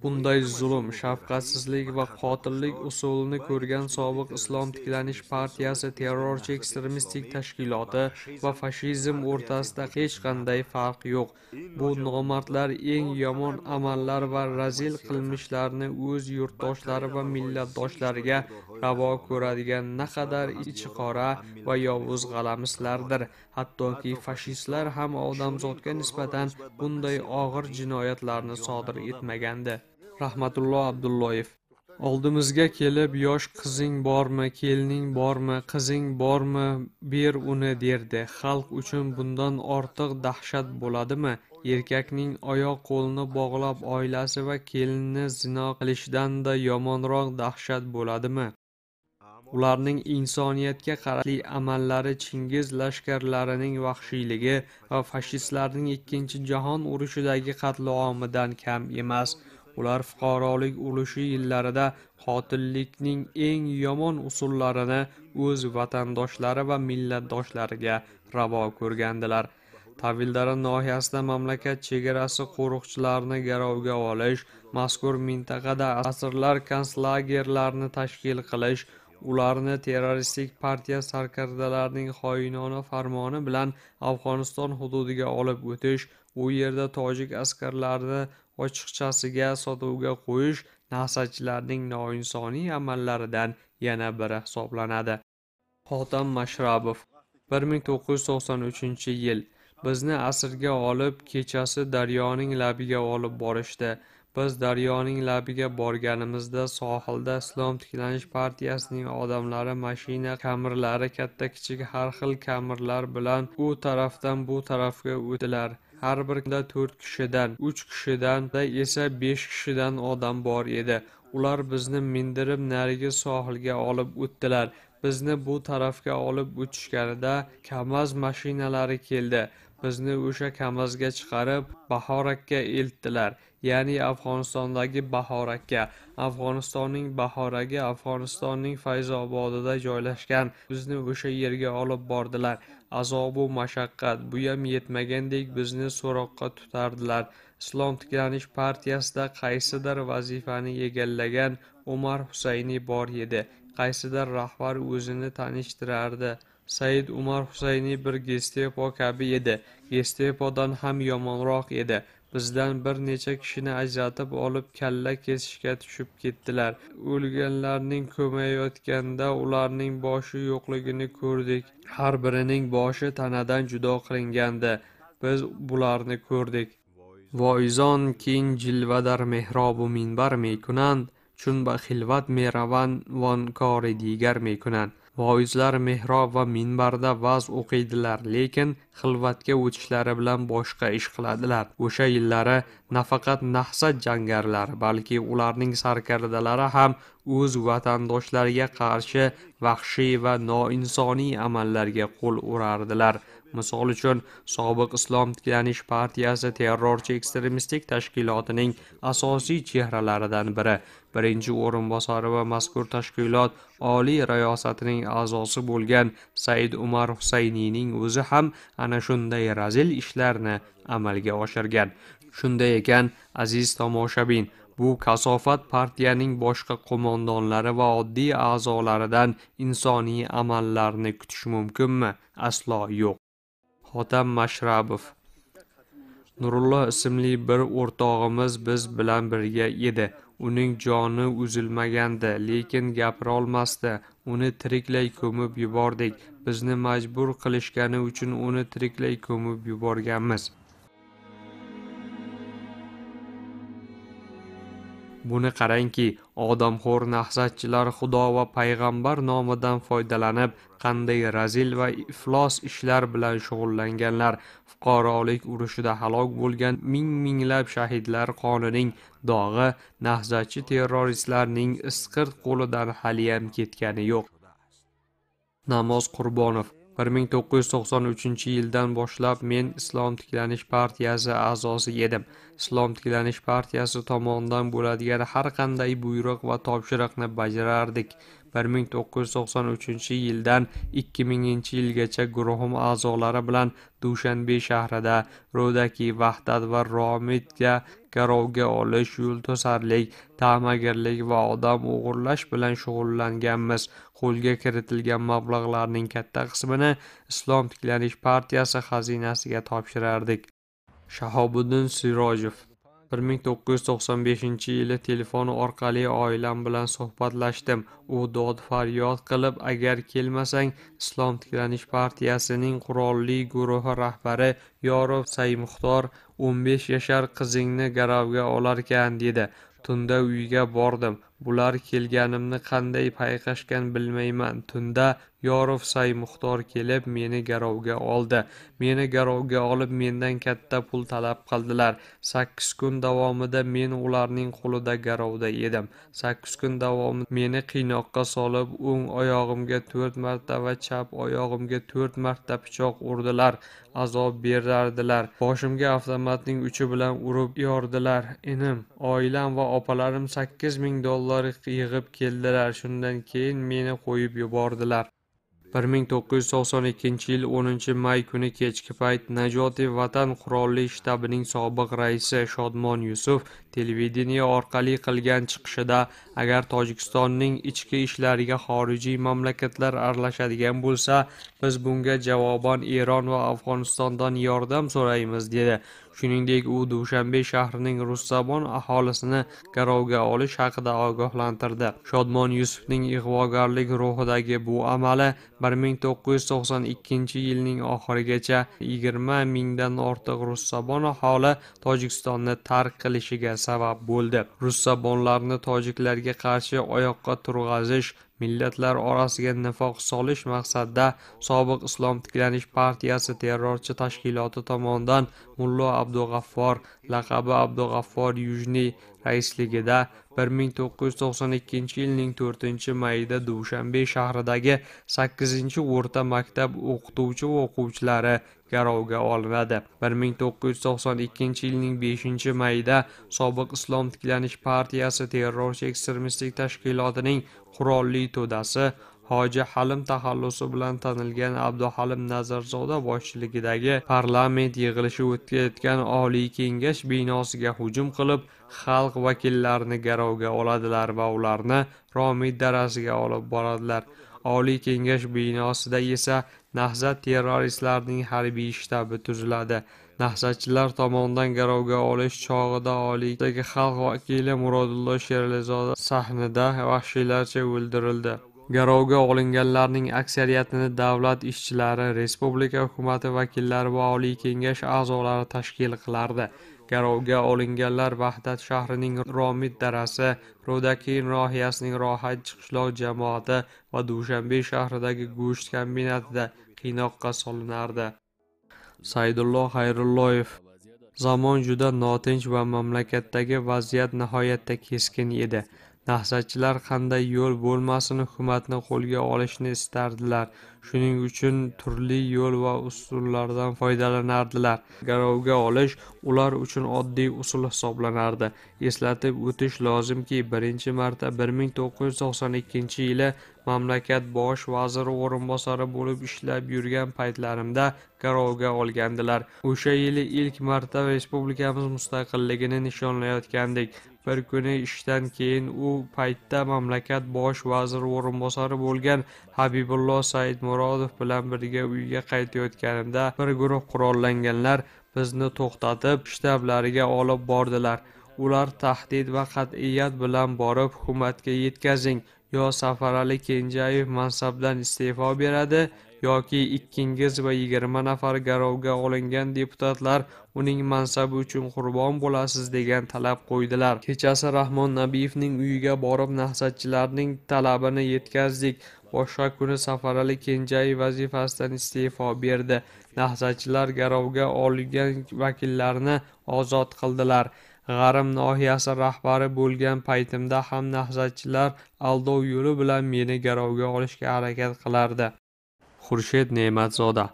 Bunday zulm, shafqatsizlik va qotillik usulini ko'rgan sobiq Islom tiklanish partiyasi terrorchi ekstremistik tashkiloti va fashizm o'rtasida hech qanday farq yo'q. Bu nomardlar eng yomon amallar va razil qilmishlarni o'z yurtdoshlari va millatdoshlariga ravo ko'radigan naqadar ichiqora va yovuz g'alamislardir. Hattoki fashistlar ham odamzodga nisbatan bunday og'ir jinoyatlarni sodir etmagandi. Rahmatullo Abdulloyev. Oldimizga kelib, yosh qizing bormi, kelining bormi, qizing bormi, ber uni derdi. Xalq uchun bundan ortiq dahshat bo'ladimi? Erkakning oyoq qo'lini bog'lab oilasi va kelinini zino qilishdan-da yomonroq dahshat bo'ladimi? Ularning insoniyatga qarashli amallari Chingiz lashkarlarining vahshiyligi va fashistlarning 2-jahon urushidagi qatliamidan kam emas. Ular fuqarolik urushi yillarida qotillikning eng yomon usullarini o'z vatandoshlari va millatdoshlariga ravo ko'rgandilar. Tavildara nohiyasida mamlakat chegarasi qo'riqchilarini garovga olish, mazkur mintaqada asirlar konslagerlarini tashkil qilish, ularni terroristik partiya sarkardalarining xoinona farmoni bilan Afg'oniston hududiga olib o'tish, u yerda tojik askarlarini ochiqchasiga sotuvga qo'yish nahzatchilarning noinsoniy amallaridan yana biri hisoblanadi. Xotam Mashrabov. 1993-yil. Bizni asirga olib, kechasi daryoning labiga olib borishdi. Biz daryoning labiga borganimizda sohilda Islom tiklanish partiyasining odamlari mashina kamirlari, katta-kichik har xil kamirlar bilan u tarafdan bu tarafga o'tdilar. Har birida 4 kishidan, 3 kishidan esa 5 kishidan odam bor edi. Ular bizni mindirib narigi sohilga olib o'tdilar. Bizni bu tarafga olib o'tishganida Kamaz mashinalari keldi. Bizni o'sha Kamazga chiqarib Bahorakka eltdilar. Ya'ni Afg'onistondagi Bahorakka. Afg'onistonning Bahoragi Afg'onistonning Fayzobodida joylashgan. Bizni o'sha yerga olib bordilar. Azob-u mashaqqat, buyam yetmagandek bizni so'roqqa tutardilar. Islom tiklanish partiyasida qaysidir vazifani egallagan Umar Husayni bor edi. Qaysidir rahbar o'zini tanishtirardi. Said Umar Husayni bir Gestapo kabi edi. Gestapodan ham yomonroq edi. Bizdan bir necha kishini ajratib olib kalla kesishga tushib ketdilar. O'lganlarning ko'mayotganda ularning boshi yo'qligini ko'rdik. Har birining boshi tanadan judo qilingandi. Biz bularni ko'rdik. Voizon kin jilvadar mehrobu minbar mekunand, chun ba xilvat meravan von kori digar mekunand. Voizlar mehrob va minbarda va'z o'qiydilar, lekin xilvatga o'tishlari bilan boshqa ish qiladilar. O'sha yillari nafaqat Nahzat jangarilari, balki ularning sarkardalari ham o'z vatandoshlariga qarshi vahshiy va noinsoniy amallarga qo'l urardilar. Misol uchun, sobiq Islom tiklanish partiyasi terrorchi ekstremistik tashkilotining asosiy chehralaridan biri, birinchi o'rinbosari va mazkur tashkilot oliy rayosatining a'zosi bo'lgan Said Umar Husayniyning o'zi ham ana shunday razil ishlarni amalga oshirgan. Shunday ekan, aziz tomoshabin, bu kasofat partiyaning boshqa qo'mondonlari va oddiy a'zolaridan insoniy amallarni kutish mumkinmi? Aslo yo'q. Xotam Mashrabov. Nurulloh ismli bir o'rtog'imiz biz bilan birga edi. Uning joni uzilmagandi, lekin gapira olmasdi. Uni tiriklay ko'mib yubordik. Bizni majbur qilishgani uchun uni tiriklay ko'mib yuborganmiz. Buni qarangki, odamxo'r nahzatchilar Xudo va payg'ambar nomidan foydalanib qanday razil va iflos ishlar bilan shug'ullanganlar. Fuqarolik urushida halok bo'lgan ming-minglab shahidlar qonining dog'i nahzatchi terroristlarning isqirt qo'lidan haliyam ketgani yo'q. Namoz Qurbonov. 1993-yildan boshlab men Islom tiklanish partiyasi a'zosi edim. Islom tiklanish partiyasi tomonidan bo'ladigan har qanday buyruq va topshiriqni bajarardik. 1993-yildan 2000-yilgacha guruhim a'zolari bilan Dushanbe shahrida Ro'daki, Vahdat va Romidga garovga olish, yo'l to'sarlik, ta'magirlik va odam o'g'irlash bilan shug'ullanganmiz. Qo'lga kiritilgan mablag'larning katta qismini Islom tiklanish partiyasi xazinasiga topshirardik. Shahobiddin Sirojov. 1995-yili telefon orqali oilam bilan suhbatlashdim. U dod faryod qilib, agar kelmasang, Islom tiklanish partiyasining qurolli guruhi rahbari Yorov Saymuxtor 15 yashar qizingni garovga olarkan, dedi. Tunda uyga bordim. Bular kelganimni qanday payqashgan bilmayman. Tunda Yorov Saymuxtor kelib meni garovga oldi. Meni garovga olib mendan katta pul talab qildilar. 8 kun davomida men ularning qo'lida garovda edim. 8 kun davomida meni qiynoqqa solib, o'ng oyog'imga 4 marta va chap oyog'imga 4 marta pichoq urdilar. Azob berardilar. Boshimga avtomatning uchi bilan urib yordilar. Inim, oilam va opalarim $8000 yig'ib keldilar. Shundan keyin meni qo'yib yubordilar. 1992-yil 10-may kuni kechki payt Najoti Vatan qurolli shtabining sobiq raisi Shodmon Yusuf televideniye orqali qilgan chiqishida agar Tojikistonning ichki ishlariga xorijiy mamlakatlar aralashadigan bo'lsa, biz bunga javoban Eron va Afg'onistondan yordam so'raymiz, dedi. Shuningdek, u Dushanbe shahrining ruszabon aholisini garovga olish haqida ogohlantirdi. Shodmon Yusufning ig'vogarlik ruhidagi bu amali 1992-yilning oxirigacha 20 mingdan ortiq ruszabon aholi Tojikistonni tark qilishiga sabab bo'ldi. Ruszabonlarni tojiklarga qarshi oyoqqa turg'azish, millatlar orasiga nifoq solish maqsadida sobiq Islom tiklanish partiyasi terrorchi tashkiloti tomonidan Mullo Abdug'affor, laqabi Abdug'affor Yujniy raisligida 1992-yilning 4-mayida Dushanbe shahridagi 8-o'rta maktab o'qituvchi va o'quvchilari garovga olinadi. 1992-yilning 5-mayida sobiq Islom tiklanish partiyasi terrorchi ekstremistik tashkilotining qurolli to'dasi Hoji Halim taxallusi bilan tanilgan Abduhalim Nazarzoda boshchiligidagi parlament yig'ilishi o'tkazayotgan Oliy Kengash binosiga hujum qilib, xalq vakillarini garovga oladilar va ularni Romid darasiga olib boradilar. Oliy Kengash binosida esa Nahzat terroristlarining harbiy shtabi tuziladi. Nahzatchilar tomonidan garovga olish chog'ida Oliydagi xalq vakili Murodullo Sheralizoda sahnida vahshiylarcha o'ldirildi. Garovga olinganlarning aksariyatini davlat ishchilari, respublika hukumati vakillari va Oliy Kengash a'zolari tashkil qilardi. Garovga olinganlar Vahdat shahrining Romid darasi, Ro'dakiy nohiyasining Rohatchi qishloq jamoati va Dushanbe shahridagi go'sht kombinatida qiynoqqa solinardi. Saydullo Xayrulloyev. Zamon juda notinch va mamlakatdagi vaziyat nihoyatda keskin edi. Nahzatchilar qanday yo'l bo'lmasin hukumatni qo'lga olishni istardilar. Shuning uchun turli yo'l va usullardan foydalanardilar. Garovga olish ular uchun oddiy usul hisoblanardi. Eslatib o'tish lozimki, birinchi marta 1992-yili mamlakat bosh vaziri o'rinbosari bo'lib ishlab yurgan paytlarimda garovga olgandilar. O'sha yili ilk marta respublikamiz mustaqilligini nishonlayotgandik. Bir kuni ishdan keyin u paytda mamlakat bosh vaziri o'rinbosari bo'lgan Habibullo Saidmurodov bilan birga uyga qaytayotganimda bir guruh qurollanganlar bizni to'xtatib, shtablariga olib bordilar. Ular tahdid va qat'iyat bilan borib, hukumatga yetkazing, yo Safarali Kenjayev mansabdan iste'fo beradi yoki ikkingiz va 20 nafar garovga olingan deputatlar uning mansabi uchun qurbon bo'lasiz degan talab qo'ydilar. Kechasi Rahmon Nabiyevning uyiga borib nahzatchilarning talabini yetkazdik. Boshqa kuni Safarali Kenjayev vazifasidan iste'fo berdi. Nahzatchilar garovga olingan vakillarni ozod qildilar. G'arim nohiyasi rahbari bo'lgan paytimda ham nahzatchilar aldov yo'li bilan meni garovga olishga harakat qilardi. Xurshid Ne'matzoda.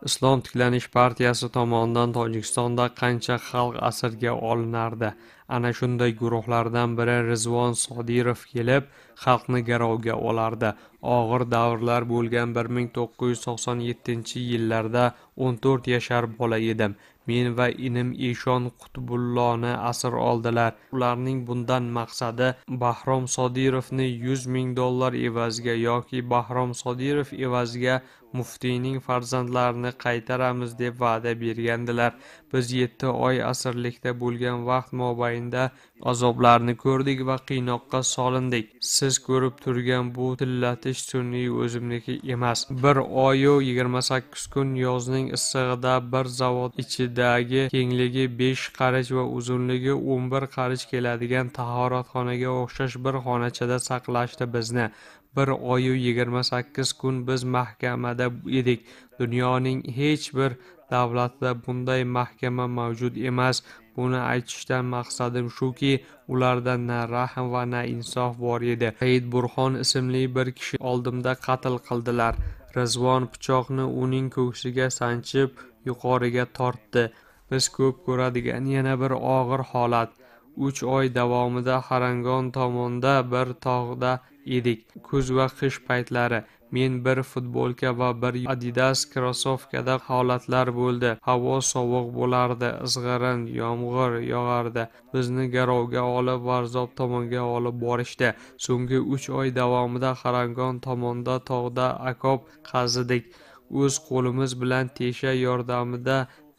Islom tiklanish partiyasi tomonidan Tojikistonda qancha xalq asirga olinardi. Ana shunday guruhlardan biri Rizvon Sodirov kelib, xalqni garovga olardi. Og'ir davrlar bo'lgan 1997-yillarda 14 yashar bola edim. Men va inim Eshon Qutbulloni asir oldilar. Ularning bundan maqsadi Bahrom Sodirovni $100 000 evaziga yoki Bahrom Sodirov evaziga muftiyning farzandlarini qaytaramiz deb va'da bergandilar. Biz 7 oy asirlikda bo'lgan vaqt mobaynida azoblarni ko'rdik va qiynoqqa solindik. Siz ko'rib turgan bu tillatish sun'iy o'zimniki emas. 1 oy 28 kun yozning issig'ida bir zavod ichidagi kengligi 5 qarich va uzunligi 11 qarich keladigan tahoratxonaga o'xshash bir xonachada saqlashdi bizni. 1 oy 28 kun biz mahkamada edik. Dunyoning hech bir davlatida bunday mahkama mavjud emas. Buni aytishdan maqsadim shuki, ularda na rahm va na insof bor edi. Said Burxon ismli bir kishi oldimda qatl qildilar. Rizvon pichoqni uning ko'ksiga sanchib yuqoriga tortdi. Biz ko'p ko'radigan yana bir og'ir holat. 3 oy davomida Harangon tomonda bir tog'da edik. Kuz va qish paytlari men bir futbolka va bir Adidas krossovkada holatlar bo'ldi. Havo sovuq bo'lardi, izg'irin yomg'ir yog'ardi. Bizni garovga olib Varzob tomonga olib borishdi. So'nggi 3 oy davomida Harangon tomonda tog'da akop qazidik. O'z qo'limiz bilan tesha yordamida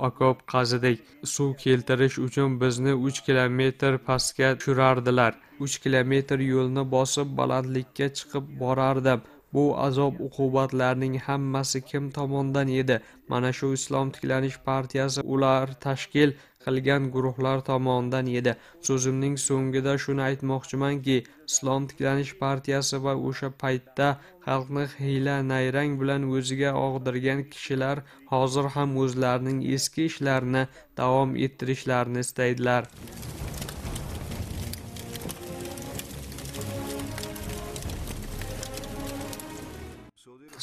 akop qazidik. Suv keltirish uchun bizni 3 kilometr pastga tushirardilar. 3 kilometr yo'lni bosib balandlikka chiqib borardim. Bu azob uqubatlarning hammasi kim tomonidan edi? Mana shu Islom tiklanish partiyasi ular tashkil qilgan guruhlar tomonidan edi. So'zimning so'ngida shuni aytmoqchimanki, Islom tiklanish partiyasi va o'sha paytda xalqni hiyla nayrang bilan o'ziga og'dirgan kishilar hozir ham o'zlarining eski ishlarini davom ettirishlarini istaydilar.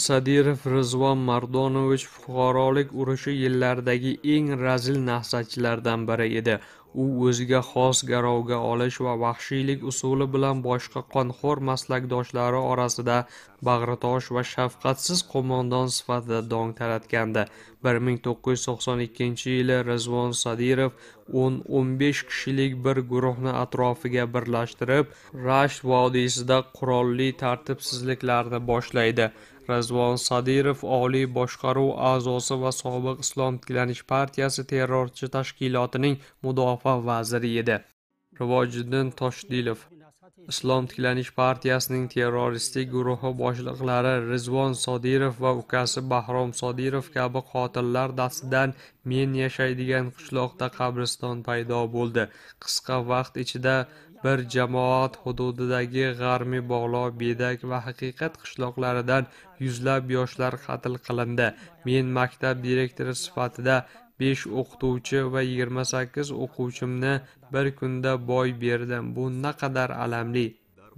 Sadirov Rizvon Mardonovich fuqarolik urushi yillaridagi eng razil nahzatchilardan biri edi. U o'ziga xos garovga olish va vahshiylik usuli bilan boshqa qonxo'r maslakdoshlari orasida bag'ritosh va shafqatsiz qo'mondon sifatida dong taratgandi. 1992-yili Rizvon Sadirov 10-15 kishilik bir guruhni atrofiga birlashtirib, Rasht vodiysida qurolli tartibsizliklarni boshlaydi. Rizvon Sadirov oliy boshqaruv a'zosi va sobiq Islom tiklanish partiyasi terrorchi tashkilotining mudofaa vaziri edi. Rivojiddin Toshdilov. Islom tiklanish partiyasining terroristik guruhi boshliqlari Rizvon Sodirov va ukasi Bahrom Sodirov kabi qotillar dastidan men yashaydigan qishloqda qabriston paydo bo'ldi. Qisqa vaqt ichida bir jamoat hududidagi G'armi Bog'lo, Bedak va Haqiqat qishloqlaridan yuzlab yoshlar qatl qilindi. Men maktab direktori sifatida 5 o'qituvchi va 28 o'quvchimni bir kunda boy berdim. Bu naqadar alamli.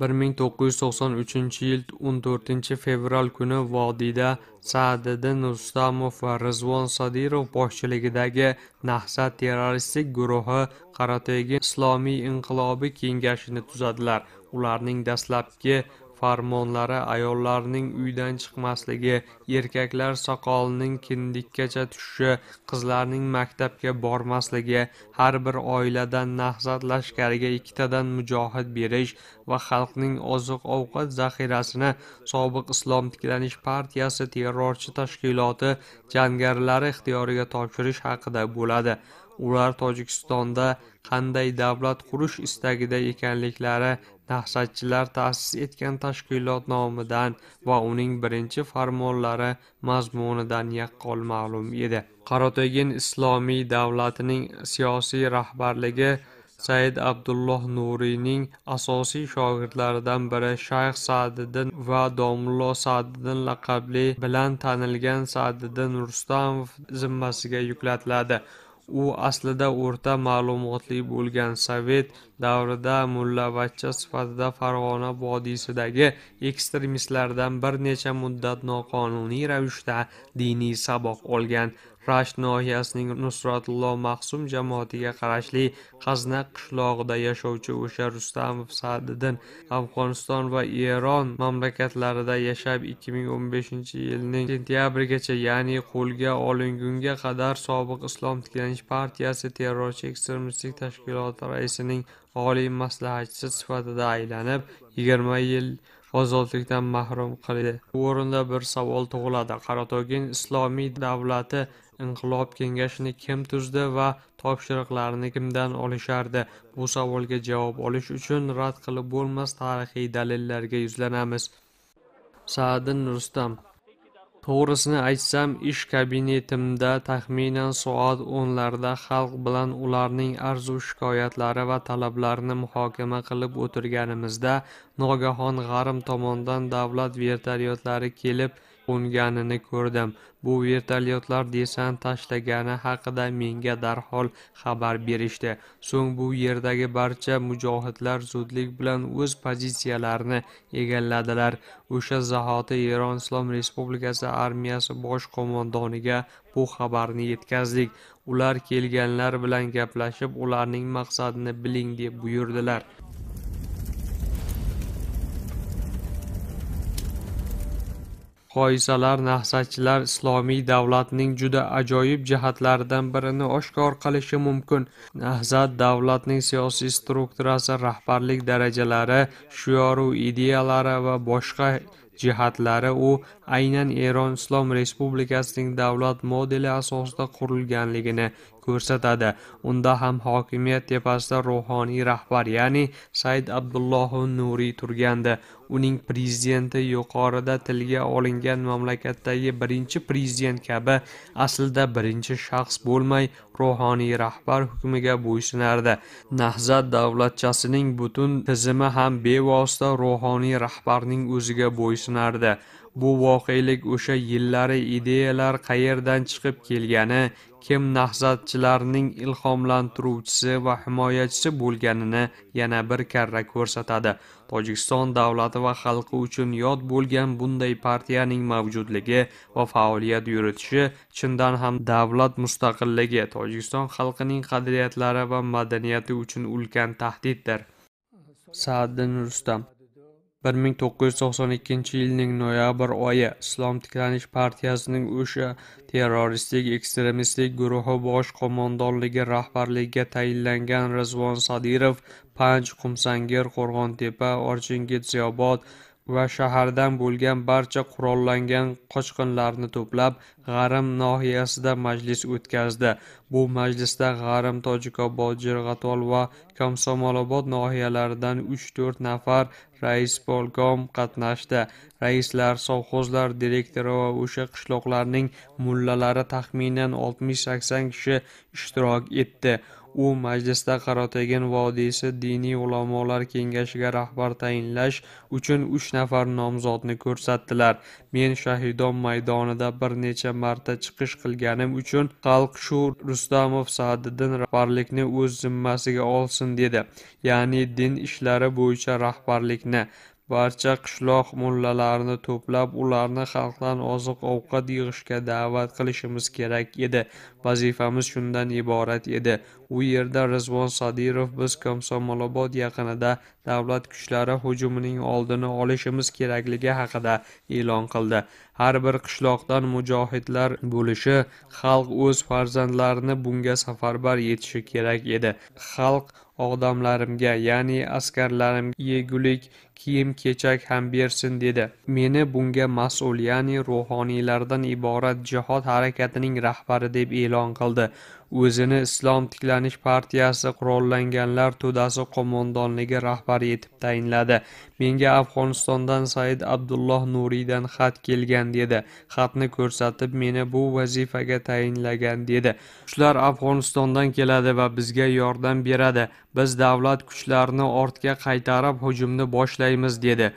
1993-yil 14-fevral kuni vodiyda Sa'diddin Rustamov va Rizvon Sodirov boshchiligidagi Nahzat terroristik guruhi Qorategin Islomiy inqilobi kengashini tuzadilar. Ularning dastlabki farmonlari ayollarning uydan chiqmasligi, erkaklar soqolining kindikkacha tushishi, qizlarning maktabga bormasligi, har bir oiladan Nahzat lashkariga 2tadan mujohid berish va xalqning oziq-ovqat zaxirasini sobiq Islom tiklanish partiyasi terrorchi tashkiloti jangarilari ixtiyoriga topshirish haqida bo'ladi. Ular Tojikistonda qanday davlat qurish istagida ekanliklari Nahzatchilar ta'sis etgan tashkilot nomidan va uning birinchi farmonlari mazmunidan yaqqol ma'lum edi. Qorategin Islomiy davlatining siyosiy rahbarligi Said Abdulloh Nuriyning asosiy shogirdlaridan biri Shayx Sa'diddin va Domullo Sa'diddin laqabli bilan tanilgan Sa'diddin Rustamov zimmasiga yuklatiladi. U aslida o'rta ma'lumotli bo'lgan, sovet davrida mullavachcha sifatida Farg'ona vodiysidagi ekstremistlardan bir necha muddat noqonuniy ravishda diniy saboq olgan. Rasht nohiyasining Nusratullo Mahsum jamoatiga qarashli Qazna qishlog'ida yashovchi o'sha Rustamov Sa'diddin Afg'oniston va Eron mamlakatlarida yashab 2015-yilning sentyabrigacha, ya'ni qo'lga olingunga qadar sobiq Islom tiklanish partiyasi terrorchi ekstremistik tashkiloti raisining oliy maslahatchisi sifatida aylanib 20 yil ozodlikdan mahrum qildi. Bu o'rinda bir savol tug'iladi. Qorategin Islomiy davlati inqilob kengashini kim tuzdi va topshiriqlarni kimdan olishardi? Bu savolga javob olish uchun rad qilib bo'lmas tarixiy dalillarga yuzlanamiz. Sa'diddin Rustam: To'g'risini aytsam, ish kabinetimda taxminan soat 10larda xalq bilan ularning arzu shikoyatlari va talablarini muhokama qilib o'tirganimizda nogahon g'arb tomondan davlat vertolyotlari kelib qo'nganini ko'rdim. Bu vertolyotlar desant tashlagani haqida menga darhol xabar berishdi. So'ng bu yerdagi barcha mujohidlar zudlik bilan o'z pozitsiyalarini egalladilar. O'sha zahoti Eron Islom Respublikasi armiyasi bosh qo'mondoniga bu xabarni yetkazdik. Ular kelganlar bilan gaplashib, ularning maqsadini biling deb buyurdilar. Qoisalar nahzatchilar islomiy davlatning juda ajoyib jihatlaridan birini oshkor qilishi mumkin. Nahzat davlatning siyosiy strukturasi, rahbarlik darajalari, shioru ideyalari va boshqa jihatlari u aynan Eron Islom Respublikasining davlat modeli asosida qurilganligini ko'rsatadi. Unda ham hokimiyat tepasida ruhoniy rahbar, ya'ni Said Abdulloh Nuriy turgandi. Uning prezidenti yuqorida tilga olingan mamlakatdagi birinchi prezident kabi aslida birinchi shaxs bo'lmay, ruhoniy rahbar hukmiga bo'ysunardi. Nahzat davlatchasining butun tizimi ham bevosita ruhoniy rahbarning o'ziga bo'ysunardi. Bu voqelik o'sha yillari ideyalar qayerdan chiqib kelgani, kim nahzatchilarning ilhomlantiruvchisi va himoyachisi bo'lganini yana bir karra ko'rsatadi. Tojikiston davlati va xalqi uchun yod bo'lgan bunday partiyaning mavjudligi va faoliyat yuritishi chindan ham davlat mustaqilligi, Tojikiston xalqining qadriyatlari va madaniyati uchun ulkan tahdiddir. Sa'diddin Rustam 1992-yilning noyabr oyi Islom tiklanish partiyasining o'sha terroristik ekstremistik guruhi bosh qo'mondonligi rahbarligiga tayinlangan Rizvon Sodirov Panj, Qumsangir, Qo'rg'ontepa, Orchingit, Ziyobod va shahardan bo'lgan barcha qurollangan qochqinlarni to'plab, G'arim nohiyasida majlis o'tkazdi. Bu majlisda G'arim, Tojikobod, Jirg'atol va Komsomolobod nohiyalaridan 3-4 nafar rais polkom qatnashdi. Raislar, sovxozlar direktori va o'sha qishloqlarning mullalari taxminan 60-80 kishi ishtirok etdi. U majlisda Qorategin vodiysi diniy ulamolar kengashiga rahbar tayinlash uchun 3 nafar nomzodni ko'rsatdilar. Men Shahidon maydonida bir necha marta chiqish qilganim uchun xalq shu Rustamov Sa'diddin rahbarlikni o'z zimmasiga olsin dedi. Ya'ni din ishlari bo'yicha rahbarlikni. Barcha qishloq mullalarini to'plab, ularni xalqdan oziq-ovqat yig'ishga da'vat qilishimiz kerak edi. Vazifamiz shundan iborat edi. U yerda Rizvon Sadirov biz Komsomolobod yaqinida davlat kuchlari hujumining oldini olishimiz kerakligi haqida e'lon qildi. Har bir qishloqdan mujohidlar bo'lishi, xalq o'z farzandlarini bunga safarbar etishi kerak edi. Xalq odamlarimga, ya'ni askarlarimga yegulik, kiyim-kechak ham bersin dedi. Meni bunga mas'ul, ya'ni ruhoniylardan iborat jihod harakatining rahbari deb e'lon qildi. O'zini Islom tiklanish partiyasi qurollanganlar to'dasi qo'mondonligi rahbari etib tayinladi. Menga Afg'onistondan Said Abdulloh Nuriydan xat kelgan dedi. Xatni ko'rsatib meni bu vazifaga tayinlagan dedi. Kuchlar Afg'onistondan keladi va bizga yordam beradi. Biz davlat kuchlarini ortga qaytarib hujumni boshlaymiz dedi.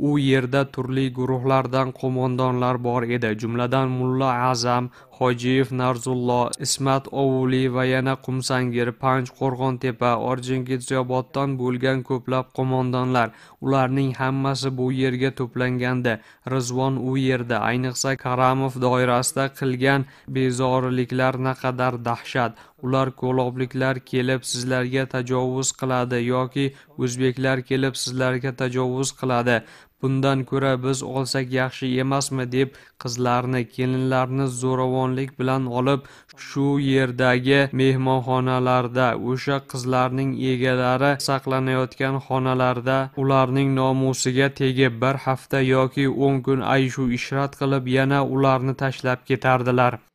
U yerda turli guruhlardan qo'mondonlar bor edi. Jumladan Mulla Azam, Hojiyev Narzullo, Ismat Ovuli va yana Qumsangir, Panj Qo'rg'ontepa, Orjingizoboddan bo'lgan ko'plab qo'mondonlar. Ularning hammasi bu yerga to'plangandi. Rizvon u yerda, ayniqsa Karamov doirasida qilgan bezoriliklar naqadar dahshat. Ular ko'lobliklar kelib sizlarga tajovuz qiladi yoki o'zbeklar kelib sizlarga tajovuz qiladi. Bundan ko'ra biz olsak yaxshi emasmi deb qizlarni, kelinlarni zo'ravonlik bilan olib, shu yerdagi mehmonxonalarda, o'sha qizlarning egalari saqlanayotgan xonalarda ularning nomusiga tegib bir hafta yoki 10 kun ayshu ishrat qilib, yana ularni tashlab ketardilar.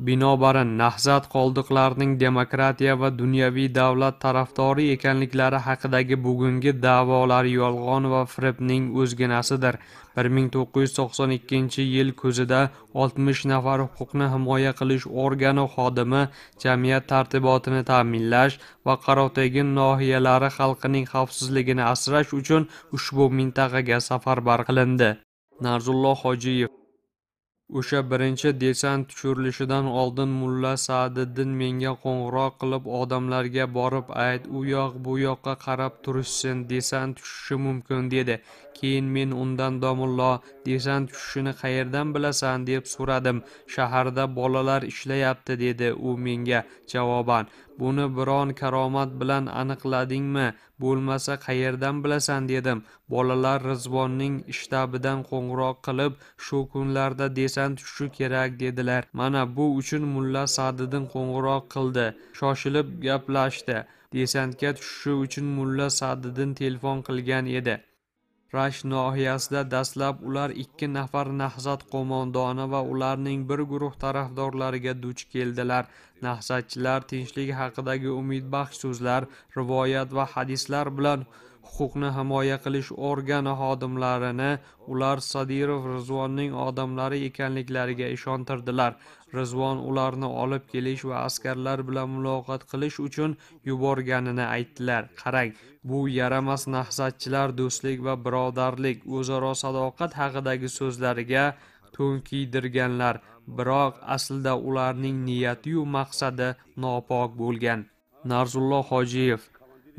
Binobarin, nahzat qoldiqlarining demokratiya va dunyoviy davlat tarafdori ekanliklari haqidagi bugungi da'volar yolg'on va firibning o'zginasidir. 1992-yil kuzida 60 nafar huquqni himoya qilish organi xodimi jamiyat tartibotini ta'minlash va Qorategin nohiyalari xalqining xavfsizligini asrash uchun ushbu mintaqaga safarbar qilindi. Narzullo Hojiyev. O'sha birinchi desant tushirilishidan oldin Mulla Sa'diddin menga qo'ng'iroq qilib, odamlarga borib ayt, u yoq bu yoqqa qarab turishsin, desant tushishi mumkin dedi. Keyin men undan domullo, desant tushishini qayerdan bilasan deb so'radim. Shaharda bolalar ishlayapti dedi u menga javoban. Buni biron karomat bilan aniqladingmi? Bo'lmasa qayerdan bilasan dedim. Bolalar Rizvonning shtabidan qo'ng'iroq qilib, shu kunlarda desant tushishi kerak dedilar. Mana bu uchun Mulla Sa'diddin qo'ng'iroq qildi. Shoshilib gaplashdi. Desantga tushishi uchun Mulla Sa'diddin telefon qilgan edi. Rasht nohiyasida dastlab ular 2 nafar nahzat qo'mondoni va ularning bir guruh tarafdorlariga duch keldilar. Nahzatchilar tinchlik haqidagi umidbaxsh so'zlar, rivoyat va hadislar bilan huquqni himoya qilish organi xodimlarini ular Sadirov Rizvonning odamlari ekanliklariga ishontirdilar. Rizvon ularni olib kelish va askarlar bilan muloqot qilish uchun yuborganini aytdilar. Qarang, bu yaramas nahzatchilar do'stlik va birodarlik, o'zaro sadoqat haqidagi so'zlariga to'n kiydirganlar, biroq aslida ularning niyati-yu maqsadi nopok bo'lgan. Narzullo Hojiyev.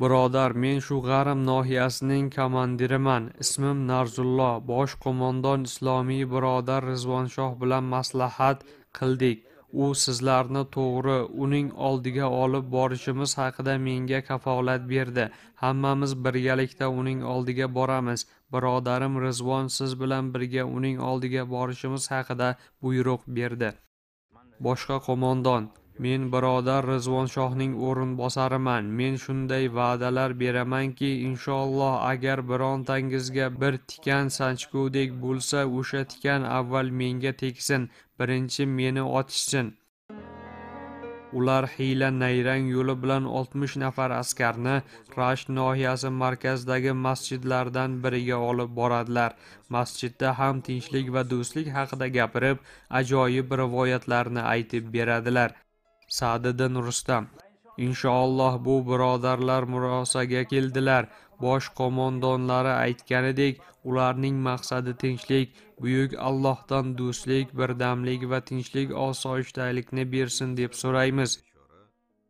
Birodar, men shu G'arim nohiyasining komandiriman. Ismim Narzullo. Bosh qo'mondon islomiy birodar Rizvonshoh bilan maslahat qildik. U sizlarni to'g'ri uning oldiga olib borishimiz haqida menga kafolat berdi. Hammamiz birgalikda uning oldiga boramiz. Birodarim Rizvon siz bilan birga uning oldiga borishimiz haqida buyruq berdi. Boshqa qo'mondon. Men birodar Rizvonshohning o'rinbosariman. Men shunday va'dalar beramanki, inshaalloh agar birontangizga bir tikan sanchgudek bo'lsa, o'sha tikan avval menga tegsin, birinchi meni otishsin. Ular hiyla nayrang yo'li bilan 60 nafar askarni Rasht nohiyasi markazidagi masjidlardan biriga olib boradilar. Masjidda ham tinchlik va do'stlik haqida gapirib, ajoyib rivoyatlarni aytib beradilar. Sa'diddin Rustam: Inshaalloh bu birodarlar murosaga keldilar. Bosh qo'mondonlari aytganidek, ularning maqsadi tinchlik, buyuk Allohdan do'stlik, birdamlik va tinchlik osoyishtalikni bersin deb so'raymiz.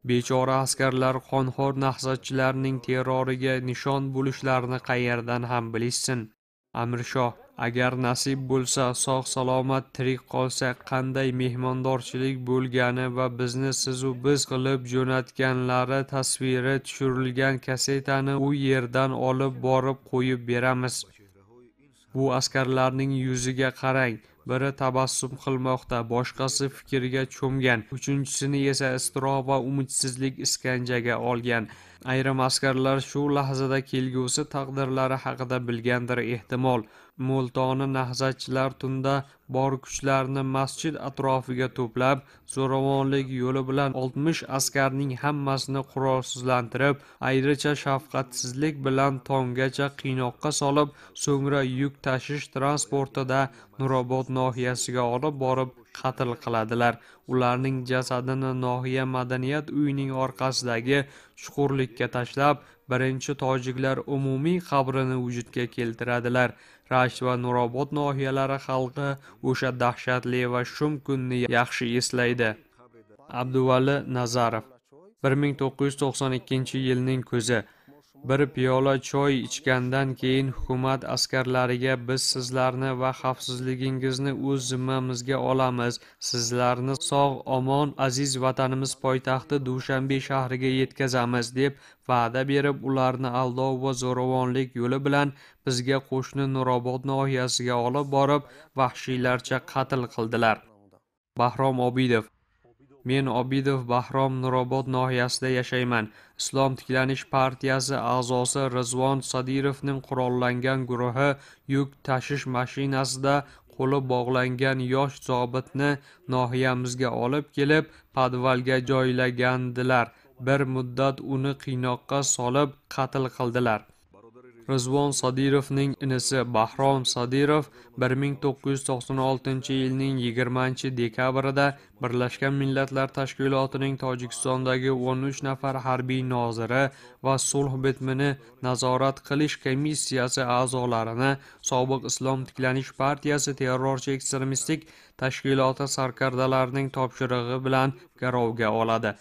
Bechora askarlar qonxo'r nahzatchilarning terroriga nishon bo'lishlarini qayerdan ham bilishsin. Amirshoh: agar nasib bo'lsa, sog' salomat tirik qolsak, qanday mehmondorchilik bo'lgani va bizni sizu biz qilib jo'natganlari tasviri tushirilgan kassetani u yerdan olib borib qo'yib beramiz. Bu askarlarning yuziga qarang, biri tabassum qilmoqda, boshqasi fikrga cho'mgan, uchinchisini esa iztirob va umidsizlik iskanjaga olgan. Ayrim askarlar shu lahzada kelgusi taqdirlari haqida bilgandir ehtimol. Mo'ltoni nahzatchilar tunda bor kuchlarini masjid atrofiga to'plab, zo'ravonlik yo'li bilan 60 askarning hammasini qurolsizlantirib, ayricha shafqatsizlik bilan tonggacha qiynoqqa solib, so'ngra yuk tashish transportida Nurobod nohiyasiga olib borib qatl qiladilar. Ularning jasadini nohiya madaniyat uyining orqasidagi chuqurlikka tashlab, birinchi tojiklar umumiy qabrini vujudga keltiradilar. Rasht va Nurobod nohiyalari xalqi o'sha dahshatli va shum kunni yaxshi eslaydi. Abduvali Nazarov. 1992-yilning kuzi. Bir piyola choy ichgandan keyin hukumat askarlariga biz sizlarni va xavfsizligingizni o'z zimmamizga olamiz, sizlarni sog' omon aziz vatanimiz poytaxti Dushanbe shahriga yetkazamiz deb va'da berib, ularni aldov va zo'ravonlik yo'li bilan bizga qo'shni Nurobod nohiyasiga olib borib, vahshiylarcha qatl qildilar. Bahrom Obidov. Men Obidov Bahrom Nurobod nohiyasida yashayman. Islom tiklanish partiyasi a'zosi Rizvon Sodirovning qurollangan guruhi yuk tashish mashinasida qo'li bog'langan yosh zobitni nohiyamizga olib kelib, podvalga joylagandilar. Bir muddat uni qiynoqqa solib qatl qildilar. Rizvon Sodirovning inisi Bahrom Sodirov 1996-yilning 20-dekabrida Birlashgan Millatlar Tashkilotining Tojikistondagi 13 nafar harbiy noziri va sulh bitmini nazorat qilish komissiyasi a'zolarini sobiq Islom tiklanish partiyasi terrorchi ekstremistik tashkiloti sarkardalarining topshirig'i bilan garovga oladi.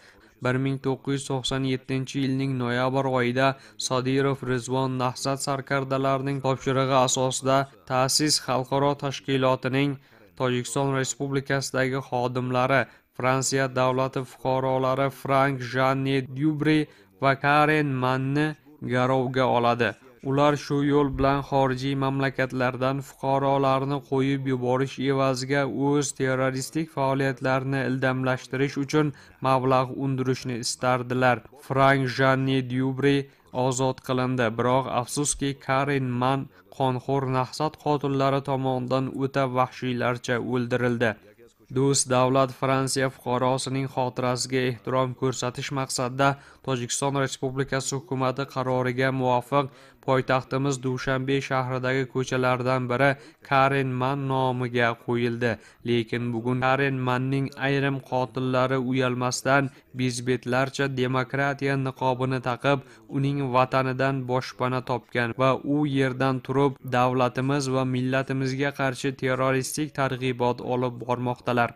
1997-yilning noyabr oyida Sodirov Rizvon Nahzat sarkardalarining topshirig'i asosida Ta'sis xalqaro tashkilotining Tojikiston Respublikasidagi xodimlari, Fransiya davlati fuqarolari Frank Janne Dyubri va Karen Manni garovga oladi. Ular shu yo'l bilan xorijiy mamlakatlardan fuqarolarni qo'yib yuborish evaziga o'z terroristik faoliyatlarini ildamlashtirish uchun mablag' undirishni istardilar. Frank Janne Dyubri ozod qilindi, biroq afsuski Karen Mann qonxo'r nahzat qotillari tomonidan o'ta vahshiylarcha o'ldirildi. Do'st davlat Fransiya fuqarosining xotirasiga ehtirom ko'rsatish maqsadida Tojikiston Respublikasi hukumati qaroriga muvofiq poytaxtimiz Dushanbe shahridagi ko'chalardan biri Karen Mann nomiga qo'yildi. Lekin bugun Karen Manning ayrim qotillari uyalmasdan bezbetlarcha demokratiya niqobini taqib, uning vatanidan boshpana topgan va u yerdan turib davlatimiz va millatimizga qarshi terroristik targ'ibot olib bormoqdalar.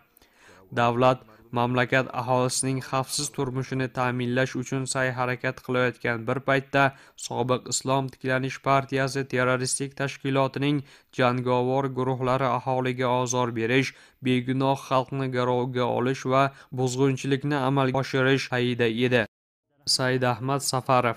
Davlat mamlakat aholisining xavfsiz turmushini ta'minlash uchun sa'y harakat qilayotgan bir paytda sobiq Islom tiklanish partiyasi terroristik tashkilotining jangovar guruhlari aholiga ozor berish, begunoh xalqni garovga olish va buzg'unchilikni amalga oshirish payida edi. Said Ahmad Safarov.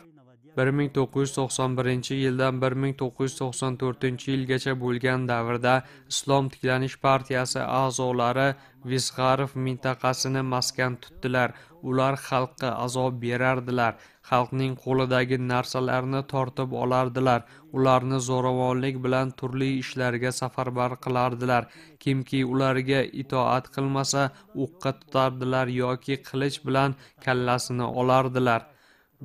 1991-yildan 1994-yilgacha bo'lgan davrda Islom tiklanish partiyasi a'zolari Vizg'arov mintaqasini maskan tutdilar. Ular xalqqa azob berardilar, xalqning qo'lidagi narsalarni tortib olardilar, ularni zo'ravonlik bilan turli ishlarga safarbar qilardilar. Kimki ularga itoat qilmasa, o'qqa tutardilar yoki qilich bilan kallasini olardilar.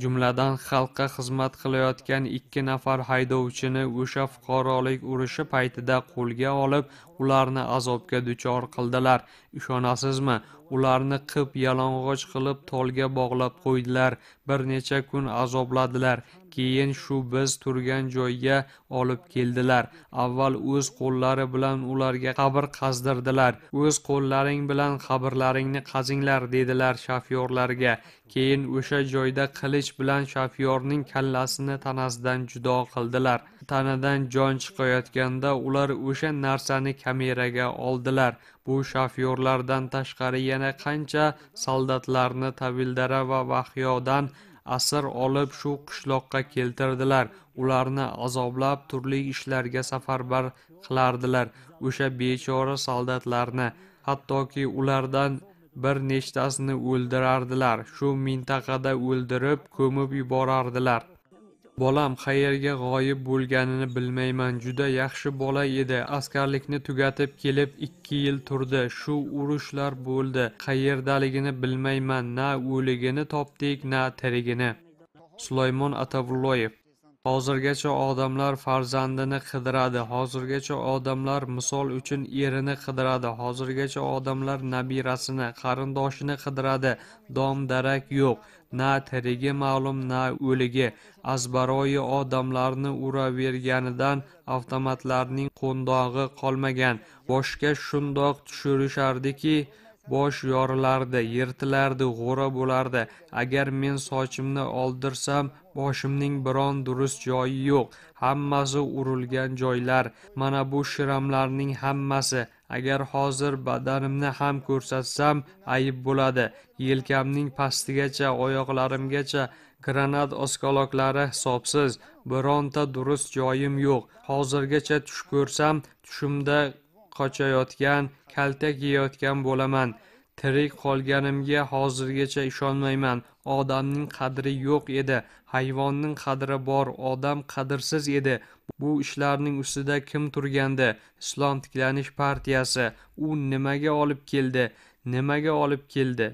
Jumladan, xalqqa xizmat qilayotgan 2 nafar haydovchini o'sha fuqarolik urushi paytida qo'lga olib, ularni azobga duchor qildilar. Ishonasizmi, ularni qip yalang'och qilib tolga bog'lab qo'ydilar, bir necha kun azobladilar. Keyin shu biz turgan joyga olib keldilar. Avval o'z qo'llari bilan ularga qabr qazdirdilar. O'z qo'llaring bilan qabrlaringni qazinglar, dedilar shofyorlarga. Keyin o'sha joyda qilich bilan shofyorning kallasini tanasidan judo qildilar. Tanadan jon chiqayotganda ular o'sha narsani kameraga oldilar. Bu shofyorlardan tashqari yana qancha soldatlarni Tavildara va Vahyodan asir olib shu qishloqqa keltirdilar. Ularni azoblab turli ishlarga safarbar qilardilar. O'sha bechora soldatlarni, hattoki ulardan bir nechtasini o'ldirardilar. Shu mintaqada o'ldirib ko'mib yuborardilar. Bolam qayerga g'oyib bo'lganini bilmayman. Juda yaxshi bola edi. Askarlikni tugatib kelib 2 yil turdi. Shu urushlar bo'ldi. Qayerdaligini bilmayman. Na o'ligini topdik, na tirigini. Sulaymon Atavulloyev. Hozirgacha odamlar farzandini qidiradi. Hozirgacha odamlar misol uchun erini qidiradi. Hozirgacha odamlar nabirasini, qarindoshini qidiradi. Dom darak yo'q. Na tirigi ma'lum, na o'ligi. Azbaroyi odamlarni uraverganidan avtomatlarning qo'ndog'i qolmagan. Boshga shundoq tushirishardiki, bosh yorilardi, yirtilardi, g'o'ra bo'lardi. Agar men sochimni oldirsam, boshimning biron durust joyi yo'q. Hammasi urilgan joylar. Mana bu shiramlarning hammasi. Agar hozir badanimni ham ko'rsatsam, ayib bo'ladi. Yelkamning pastigacha, oyoqlarimgacha granat oskoloklari hisobsiz. Bironta durust joyim yo'q. Hozirgacha tush ko'rsam, tushimda qochayotgan, kaltak yeyotgan bo'laman. Tirik qolganimga hozirgacha ishonmayman. Odamning qadri yo'q edi, hayvonning qadri bor, odam qadrsiz edi. Bu ishlarning ustida kim turgandi? Islom tiklanish partiyasi. U nimaga olib keldi? Nimaga olib keldi?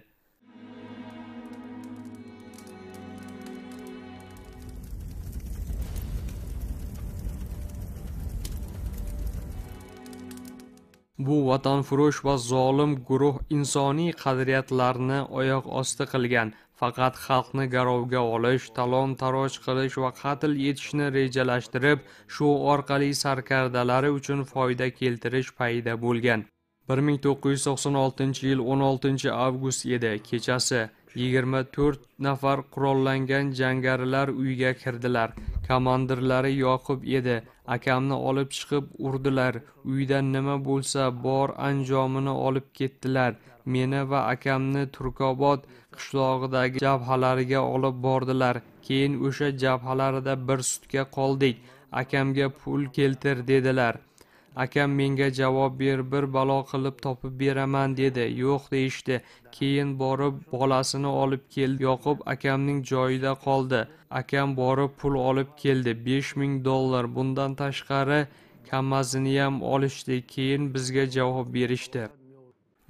Bu vatanfurush va zolim guruh insoniy qadriyatlarni oyoq osti qilgan, faqat xalqni garovga olish, talon-taroj qilish va qatl etishni rejalashtirib, shu orqali sarkardalari uchun foyda keltirish payida bo'lgan. 1996-yil 16-avgust edi, kechasi 24 nafar qurollangan jangarilar uyga kirdilar. Komandirlari Yoqub edi. Akamni olib chiqib urdilar. Uydan nima bo'lsa bor anjomini olib ketdilar. Meni va akamni Turkobod qishlog'idagi jabhalariga olib bordilar. Keyin o'sha jabhalarida bir sutka qoldik. Akamga pul keltir dedilar. Akam menga javob ber, bir balo qilib topib beraman dedi. Yo'q deyishdi. Keyin borib bolasini olib keldi. Yoqub akamning joyida qoldi. Akam borib pul olib keldi. $5000. Bundan tashqari kamazini ham olishdi. Keyin bizga javob berishdi.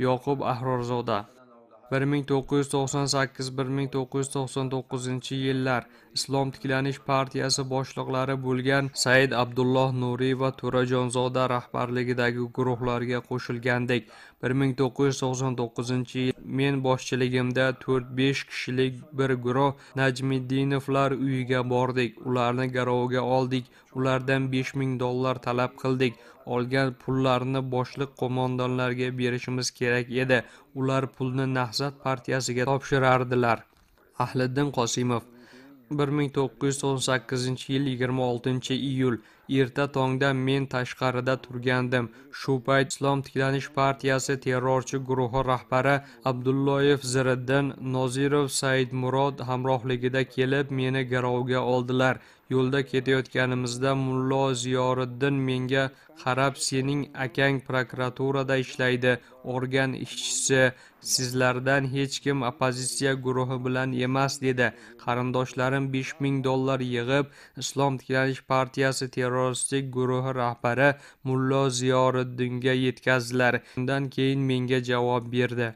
Yoqub Ahrorzoda. 1998-1999 yillar Islom tiklanish partiyasi boshliqlari bo'lgan Said Abdulloh Nuriy va To'rajonzoda rahbarligidagi guruhlarga qo'shilgandik. 1999-yil men boshchiligimda 4-5 kishilik bir guruh Najmiddinovlar uyiga bordik. Ularni garovga oldik. Ulardan $5000 talab qildik. Olgan pullarni boshliq qo'mondonlarga berishimiz kerak edi. Ular pulni Nahzat partiyasiga topshirardilar. Ahliddin Qosimov. 1918-yil 26-iyul erta tongda men tashqarida turgandim. Shu payt Islom tiklanish partiyasi terrorchi guruhi rahbari Abdulloyev Ziriddin, Nozirov Saidmurod hamrohligida kelib meni garovga oldilar. Yo'lda ketayotganimizda Mullo Ziyoriddin menga qarab, sening akang prokuraturada ishlaydi, organ ishchisi, sizlardan hech kim oppozitsiya guruhi bilan emas dedi. Qarindoshlarim $5000 yig'ib Islom tiklanish partiyasi terroristik guruhi rahbari Mullo Ziyoriddinga yetkazdilar. Undan keyin menga javob berdi.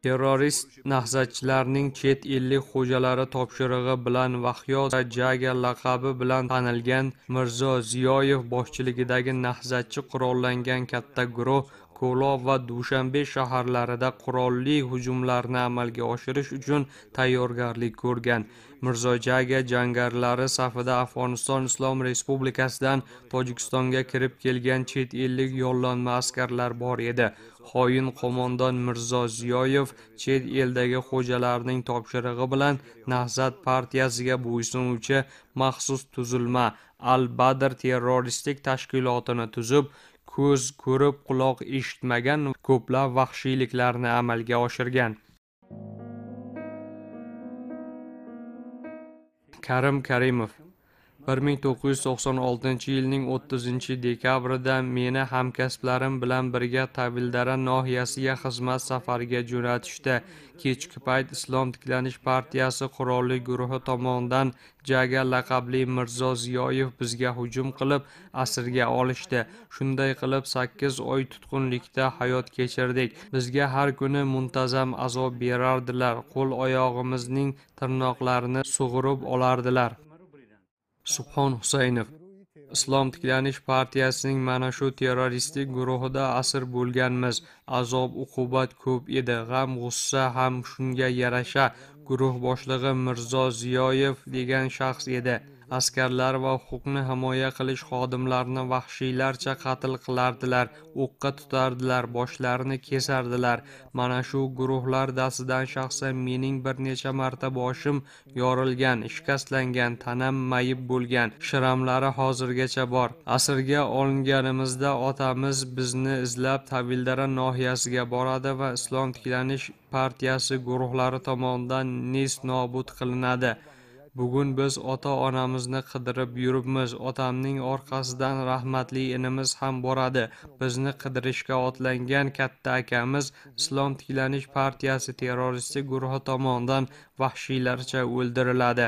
Terrorist nahzatchilarning chet ellik xo'jalari topshirig'i bilan Vahyo Jaga laqabi bilan tanilgan Mirzo Ziyoyev boshchiligidagi nahzatchi qurollangan katta guruh Ko'lob va Dushanbe shaharlarida qurolli hujumlarni amalga oshirish uchun tayyorgarlik ko'rgan. Mirzo Jaga jangarilari safida Afg'oniston Islom Respublikasidan Tojikistonga kirib kelgan chet ellik yollanma askarlar bor edi. Xoin qo'mondon Mirzo Ziyoyev chet eldagi xo'jalarning topshirig'i bilan Nahzat partiyasiga bo'ysunuvchi maxsus tuzilma Al-Badr terroristik tashkilotini tuzib, ko'z ko'rib quloq eshitmagan ko'plab vahshiyliklarni amalga oshirgan. Karim Karimov 1996-yilning 30-dekabrida meni hamkasblarim bilan birga Tavildara nohiyasiga xizmat safariga jo'natishdi. Kechki payt Islom tiklanish partiyasi qurolli guruhi tomonidan Jaga laqabli Mirzo Ziyoyev bizga hujum qilib, asirga olishdi. Shunday qilib 8 oy tutqunlikda hayot kechirdik. Bizga har kuni muntazam azob berardilar, qo'l oyog'imizning tirnoqlarini sug'urib olardilar. Subhon Husaynov Islom tiklanish partiyasining mana shu terroristik guruhida asir bo'lganmiz. Azob uqubat ko'p edi, g'am g'ussa ham shunga yarasha. Guruh boshlig'i Mirzo Ziyoyev degan shaxs edi. Askarlar va huquqni himoya qilish xodimlarini vahshiylarcha qatl qilardilar, o'qqa tutardilar, boshlarini kesardilar. Mana shu guruhlar dastidan shaxsan mening bir necha marta boshim yorilgan, shikastlangan, tanam mayib bo'lgan, shiramlari hozirgacha bor. Asirga olinganimizda otamiz bizni izlab Tavildara nohiyasiga boradi va Islom tiklanish partiyasi guruhlari tomonidan nest nobud qilinadi. Bugun biz ota-onamizni qidirib yuribmiz. Otamning orqasidan rahmatli inimiz ham boradi. Bizni qidirishga otlangan katta akamiz Islom tiklanish partiyasi terroristik guruhi tomonidan vahshiylarcha o'ldiriladi.